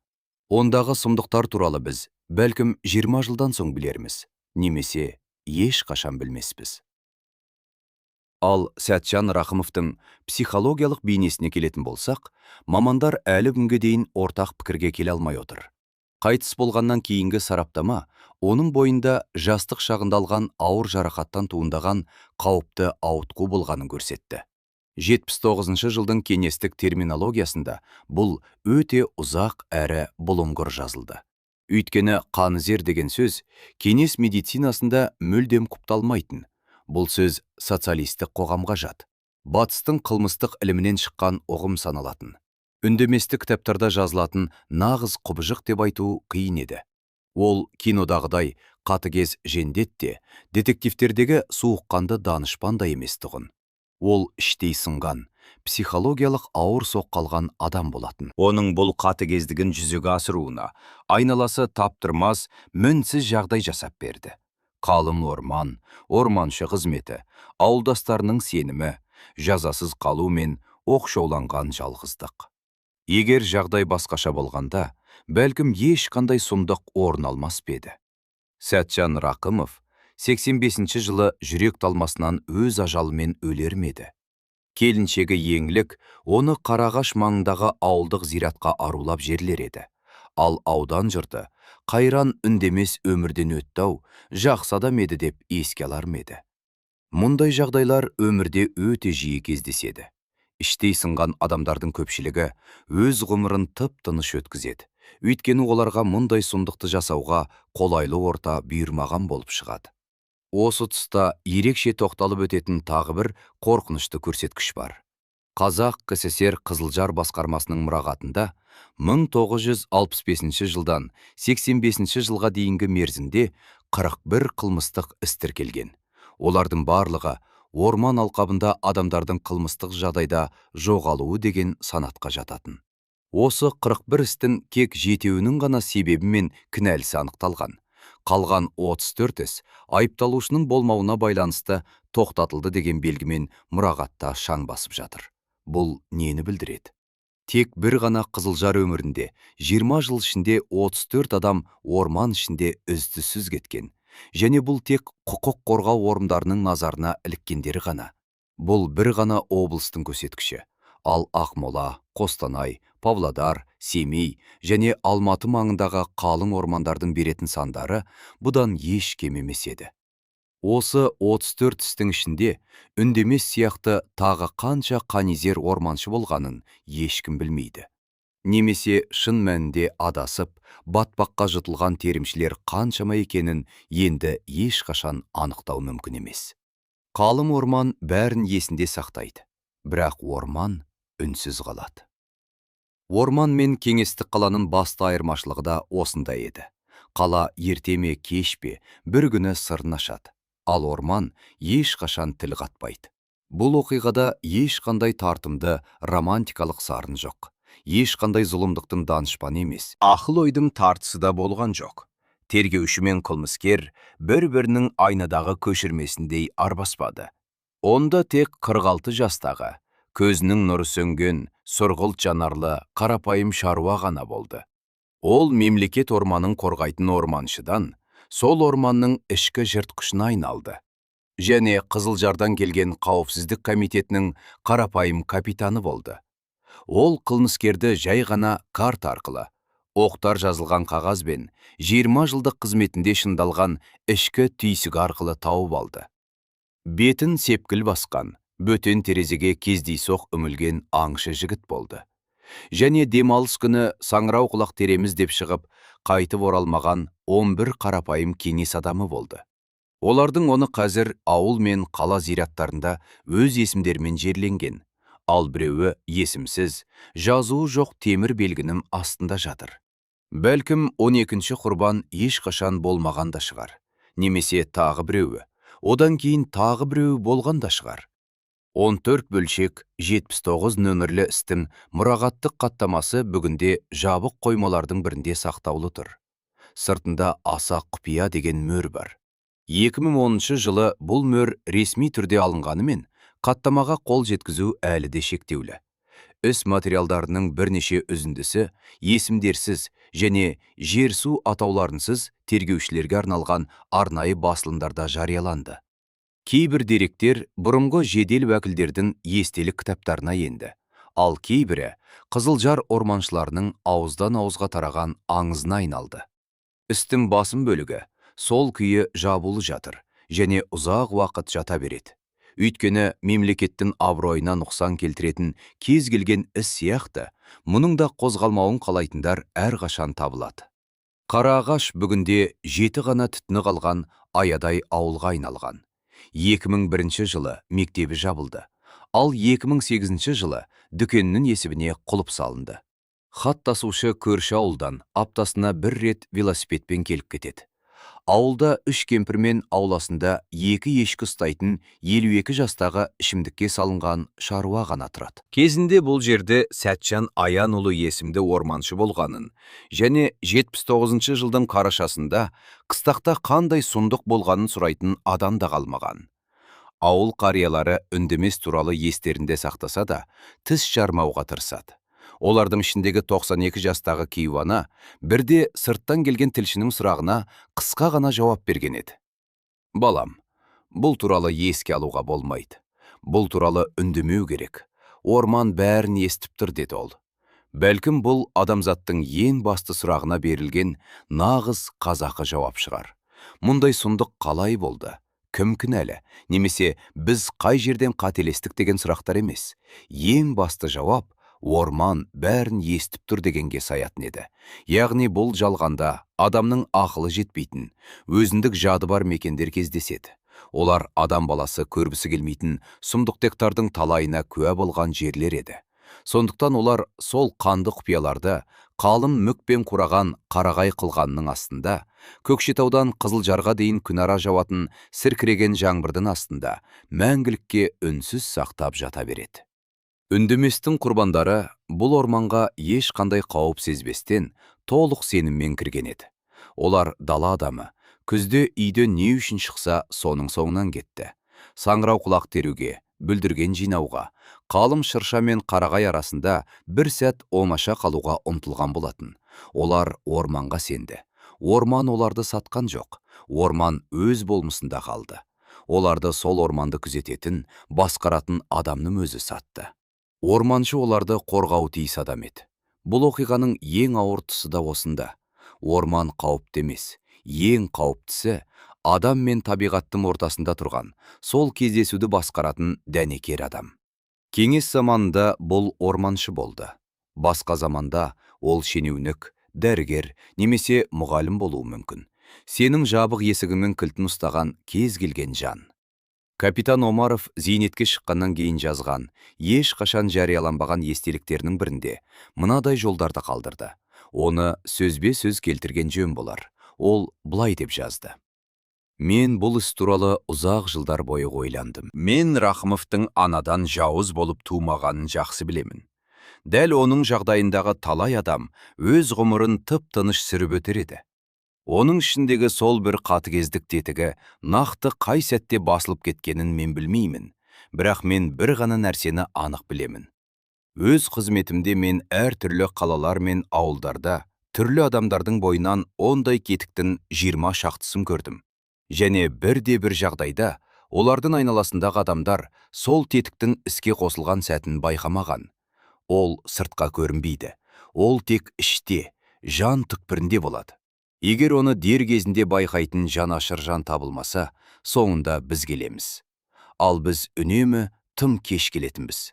Ондағы сұмдықтар туралы біз бәлкім 20 жылдан соң білерміз, немесе ешқашан білмеспіз. Ал Сәтжан Рақымовтың психологиялық бейнесіне келетін болсақ, мамандар әлі күнге дейін ортақ пікірге келе алмай отыр. Қайтыс болғаннан кейінгі сараптама оның бойында жастық шағында алған ауыр жарақаттан туындаған қауіпті ауытқу болғанын көрсетті. 79 жылдың кеңестік терминологиясында бұл өте ұзақ әрі бұлыңғыр жазылды. Өйткені қанізер деген сөз кеңес медицинасында мүлдем құпталмайтын. Бұл сөз социалистік қоғамға жат. Батыстың қылмыстық ілімінен шыққан ұғым саналатын. Үндеместі кітаптарда жазылатын нағыз құбыжық деп айту қиын еді. Ол кинодағыдай қатыгез жендет те, детективтердегі суыққанды данышпан да емес тұғын. Ол іштей сынған, психологиялық ауыр соққы алған адам болатын. Оның бұл қатыгездігін жүзеге асыруына айналасы таптырмас, мінсіз жағдай жасап берді. Қалың орман, орманшы қызметі, ауылдастарының сенімі, жазасыз қалу мен оқшауланған жалғыздық. Егер жағдай басқаша болғанда, бәлкім ешқандай сұмдық орын алмас па еді. Сәтжан Рақымов 85 жылы жүрек талмасынан өз ажалымен өлер ме еді? Келіншегі Еңлік оны Қарағаш маңындағы ауылдық зиратқа арулап жерлер еді. Ал аудан жұрты қайран Үндемес өмірден өтті-ау, жақсы адам еді деп еске алар ма еді? Мұндай жағдайлар өмірде өте жиі кездеседі. Іштей сынған адамдардың көпшілігі өз ғұмырын тып-тыныш өткізеді. Өйткені оларға мұндай сұмдықты жасауға қолайлы орта бұйырмаған болып шығады. Осы тұста ерекше тоқталып өтетін тағы бір қорқынышты көрсеткіш бар. Қазақ КССР Қызылжар басқармасының мұрағатында 1965 жылдан 85 жылға дейінгі мерзімде 41 қылмыстық іс тіркелген. Олардың барлығы орман алқабында адамдардың қылмыстық жағдайда жоғалуы деген санатқа жататын. Осы 41 істің тек жетеуінің ғана себебі мен кінәлісі анықталған. Қалған 34 іс айыпталушының болмауына байланысты тоқтатылды деген белгімен мұрағатта шаң басып жатыр. Бұл нені білдіреді? Тек бір ғана Қызылжар өңірінде 20 жыл ішінде 34 адам орман ішінде із-түзсіз кеткен. Және бұл тек құқық қорғау орындарының назарына іліккендері ғана. Бұл бір ғана облыстың көрсеткіші. Ал Ақмола, Қостанай, Павлодар, Семей және Алматы маңындағы қалың ормандардың беретін сандары бұдан еш кем емес еді. Осы 34 істің ішінде Үндемес сияқты тағы қанша қанізер орманшы болғанын ешкім білмейді. Немесе шын мәнінде адасып, батпаққа жұтылған терімшілер қаншама екенін енді ешқашан анықтау мүмкін емес. Қалың орман бәрін есінде сақтайды, бірақ орман үнсіз қалады. Орман мен кеңестік қаланың басты айырмашылығы да осында еді. Қала ерте ме, кеш пе, бір күні сырын ашады. Ал орман ешқашан тіл қатпайды. Бұл оқиғада ешқандай тартымды романтикалық сарын жоқ. Ешқандай зұлымдықтың данышпаны емес. Ақыл ойдың тартысы да болған жоқ. Тергеуші мен қылмыскер бір-бірінің айнадағы көшірмесіндей арбаспады. Онда тек 46 жастағы, көзінің нұры сөнген, сұрғылт жанарлы, қарапайым шаруа ғана болды. Ол мемлекет орманын қорғайтын орманшыдан, сол орманның ішкі жыртқышына айналды. Және Қызылжардан келген қауіпсіздік комитетінің қарапайым капитаны болды. Ол қылмыскерді жай ғана карта арқылы, оқтар жазылған қағаз бен 20 жылдық қызметінде шыңдалған ішкі түйсік арқылы тауып алды. Бетін сепкіл басқан, бөтен терезеге кездейсоқ үңілген аңшы жігіт болды. Және демалыс күні саңырауқұлақ тереміз деп шығып, қайтып оралмаған 11 қарапайым кеңес адамы болды. Олардың оны қазір ауыл мен қала зираттарында өз есімдерімен жерленген, ал біреуі есімсіз, жазуы жоқ темір белгінің астында жатыр. Бәлкім 12-ші құрбан ешқашан болмаған да шығар, немесе тағы біреуі, одан кейін тағы біреуі болған да шығар. 14 бөлшек 79 нөмірлі істің мұрағаттық қаттамасы бүгінде жабық қоймалардың бірінде сақтаулы тұр. Сыртында аса құпия деген мөр бар. 2010 жылы бұл мөр ресми түрде алынғанымен, қаттамаға қол жеткізу әлі де шектеулі. Іс материалдарының бірнеше үзіндісі есімдерсіз және жер-су атауларынсыз тергеушілерге арналған арнайы басылымдарда жарияланды. Кейбір деректер бұрынғы жедел уәкілдердің естелік кітаптарына енді, ал кейбірі Қызылжар орманшыларының ауыздан ауызға тараған аңызына айналды. Істің басым бөлігі сол күйі жабулы жатыр және ұзақ уақыт жата береді. Өйткені мемлекеттің абыройына нұқсан келтіретін кез келген іс сияқты, мұның да қозғалмауын қалайтындар әрқашан табылады. Қара ағаш бүгінде жеті ғана түтіні қалған аядай ауылға айналған. 2001 жылы мектебі жабылды, ал 2008 жылы дүкеннің есебіне құлып салынды. Хат тасушы көрші ауылдан аптасына бір рет велосипедпен келіп кетеді. Ауылда үш кемпір мен ауласында екі ешкі ұстайтын 52 жастағы ішімдікке салынған шаруа ғана тұрады. Кезінде бұл жерде Сәтжан Аянұлы есімді орманшы болғанын және 79 жылдың қарашасында қыстақта қандай сұмдық болғанын сұрайтын адам да қалмаған. Ауыл қариялары үндемес туралы естерінде сақтаса да, тіс жармауға тырысады. Олардың ішіндегі 92 жастағы кейуана бірде сырттан келген тілшінің сұрағына қысқа ғана жауап берген еді. Балам, бұл туралы еске алуға болмайды. Бұл туралы үндемеу керек. Орман бәрін естіп тұр, деді ол. Бәлкім бұл адамзаттың ең басты сұрағына берілген нағыз қазақы жауап шығар. Мұндай сұмдық қалай болды? Кім кінәлі? Немесе біз қай жерден қателестік деген сұрақтар емес. Ең басты жауап орман бәрін естіп тұр дегенге саятын еді. Яғни бұл жалғанда адамның ақылы жетпейтін, өзіндік жады бар мекендер кездеседі. Олар адам баласы көргісі келмейтін сұмдықтектардың талайына куә болған жерлер еді. Сондықтан олар сол қанды құпияларды қалың мүкпен қураған қарағай қылғанның астында, Көкшетаудан Қызылжарға дейін күнара жауатын сіркіреген жаңбырдың астында мәңгілікке үнсіз сақтап жата береді. Үндеместің құрбандары бұл орманға ешқандай қауіп сезбестен толық сеніммен кірген еді. Олар дала адамы, күзде үйден не үшін шықса, соның соңынан кетті. Саңырауқұлақ теруге, бүлдірген жинауға, қалың шырша мен қарағай арасында бір сәт оңаша қалуға ұмтылған болатын. Олар орманға сенді. Орман оларды сатқан жоқ. Орман өз болмысында қалды. Оларды сол орманды күзететін, басқаратын адамның өзі сатты. Орманшы оларды қорғауы тиіс адам еді. Бұл оқиғаның ең ауыр тұсы да осында. Орман қауіпті емес. Ең қауіптісі адам мен табиғаттың ортасында тұрған, сол кездесуді басқаратын дәнекер адам. Кеңес заманында бұл орманшы болды. Басқа заманда ол шенеунік, дәрігер немесе мұғалім болуы мүмкін. Сенің жабық есігіңнің кілтін ұстаған кез келген жан. Капитан Омаров зейнетке шыққаннан кейін жазған, ешқашан жарияланбаған естеліктерінің бірінде мынадай жолдарды қалдырды. Оны сөзбе-сөз келтірген жөн болар. Ол былай деп жазды: «Мен бұл іс туралы ұзақ жылдар бойы ойландым. Мен Рахымовтың анадан жауыз болып тумағанын жақсы білемін. Дәл оның жағдайындағы талай адам өз ғұмырын тып-тыныш сүріп өтер еді. Оның ішіндегі сол бір қатыгездік тетігі нақты қай сәтте басылып кеткенін мен білмеймін. Бірақ мен бір ғана нәрсені анық білемін. Өз қызметімде мен әртүрлі қалалар мен ауылдарда түрлі адамдардың бойынан ондай кетіктің 20 шақтысын көрдім. Және бірде бір жағдайда олардың айналасындағы адамдар сол тетіктің іске қосылған сәтін байқамаған. Ол сыртқа көрінбейді. Ол тек іште, жан түкпірінде болады. Егер оны дер кезінде байқайтын жанашыр жан табылмаса, соңында біз келеміз. Ал біз үнемі тым кеш келетінбіз».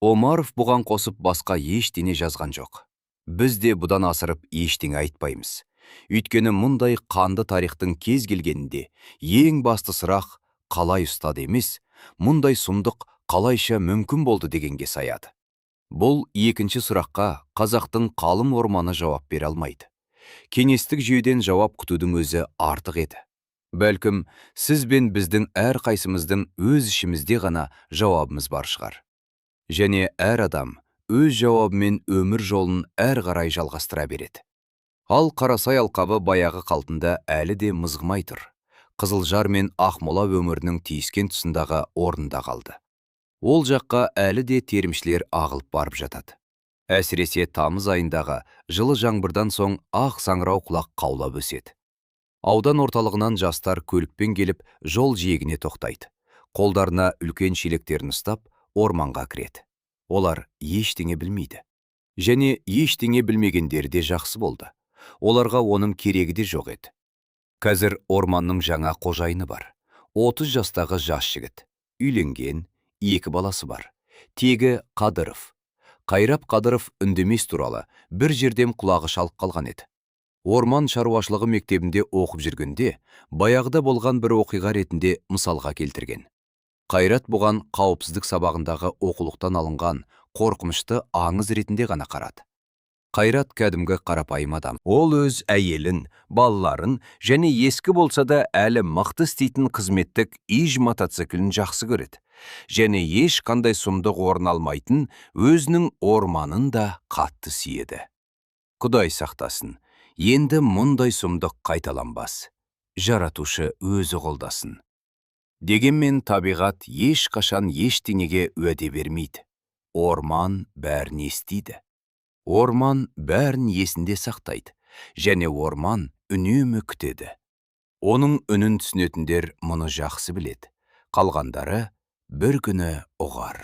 Омаров бұған қосып басқа ештеңе жазған жоқ. Біз де бұдан асырып ештеңе айтпаймыз. Өйткені мұндай қанды тарихтың кез келгенінде ең басты сұрақ қалай ұстады емес, мұндай сұмдық қалайша мүмкін болды дегенге саяды. Бұл екінші сұраққа қазақтың қалың орманы жауап бере алмайды. Кеңестік жүйеден жауап күтудің өзі артық еді. Бәлкім, сіз бен біздің әрқайсымыздың өз ішімізде ғана жауабымыз бар шығар. Және әр адам өз жауабымен өмір жолын әр қарай жалғастыра береді. Ал Қарасай алқабы баяғы қалпында әлі де мызғымай тұр. Қызылжар мен Ақмола өңірінің түйіскен тұсындағы орнында қалды. Ол жаққа әлі де терімшілер ағылып барып жатады. Әсіресе тамыз айындағы жылы жаңбырдан соң ақ саңырау құлақ қаулап өседі. Аудан орталығынан жастар көлікпен келіп, жол жиегіне тоқтайды. Қолдарына үлкен шелектерін ұстап, орманға кіреді. Олар ештеңе білмейді. Және ештеңе білмегендері де жақсы болды. Оларға оның керегі де жоқ еді. Қазір орманның жаңа қожайыны бар. 30 жастағы жас жігіт. Үйленген, екі баласы бар. Тегі Қадыров. Қайрап Қадыров Үндемес туралы бір жерден құлағы шалып қалған еді. Орман шаруашылығы мектебінде оқып жүргенде баяғыда болған бір оқиға ретінде мысалға келтірген. Қайрат бұған қауіпсіздік сабағындағы оқулықтан алынған қорқынышты аңыз ретінде ғана қарады. Қайрат кәдімгі қарапайым адам. Ол өз әйелін, балаларын және ескі болса да әлі мықты істейтін қызметтік ИЖ мотоциклін жақсы көреді. Және ешқандай сұмдық орын алмайтын өзінің орманын да қатты сүйеді. Құдай сақтасын, енді мұндай сұмдық қайталанбас. Жаратушы өзі қолдасын. Дегенмен табиғат ешқашан ештеңеге уәде бермейді. Орман бәрін естиді. Орман бәрін есінде сақтайды, және орман үнемі күтеді. Оның үнін түсінетіндер мұны жақсы біледі. Қалғандары бір күні ұғар.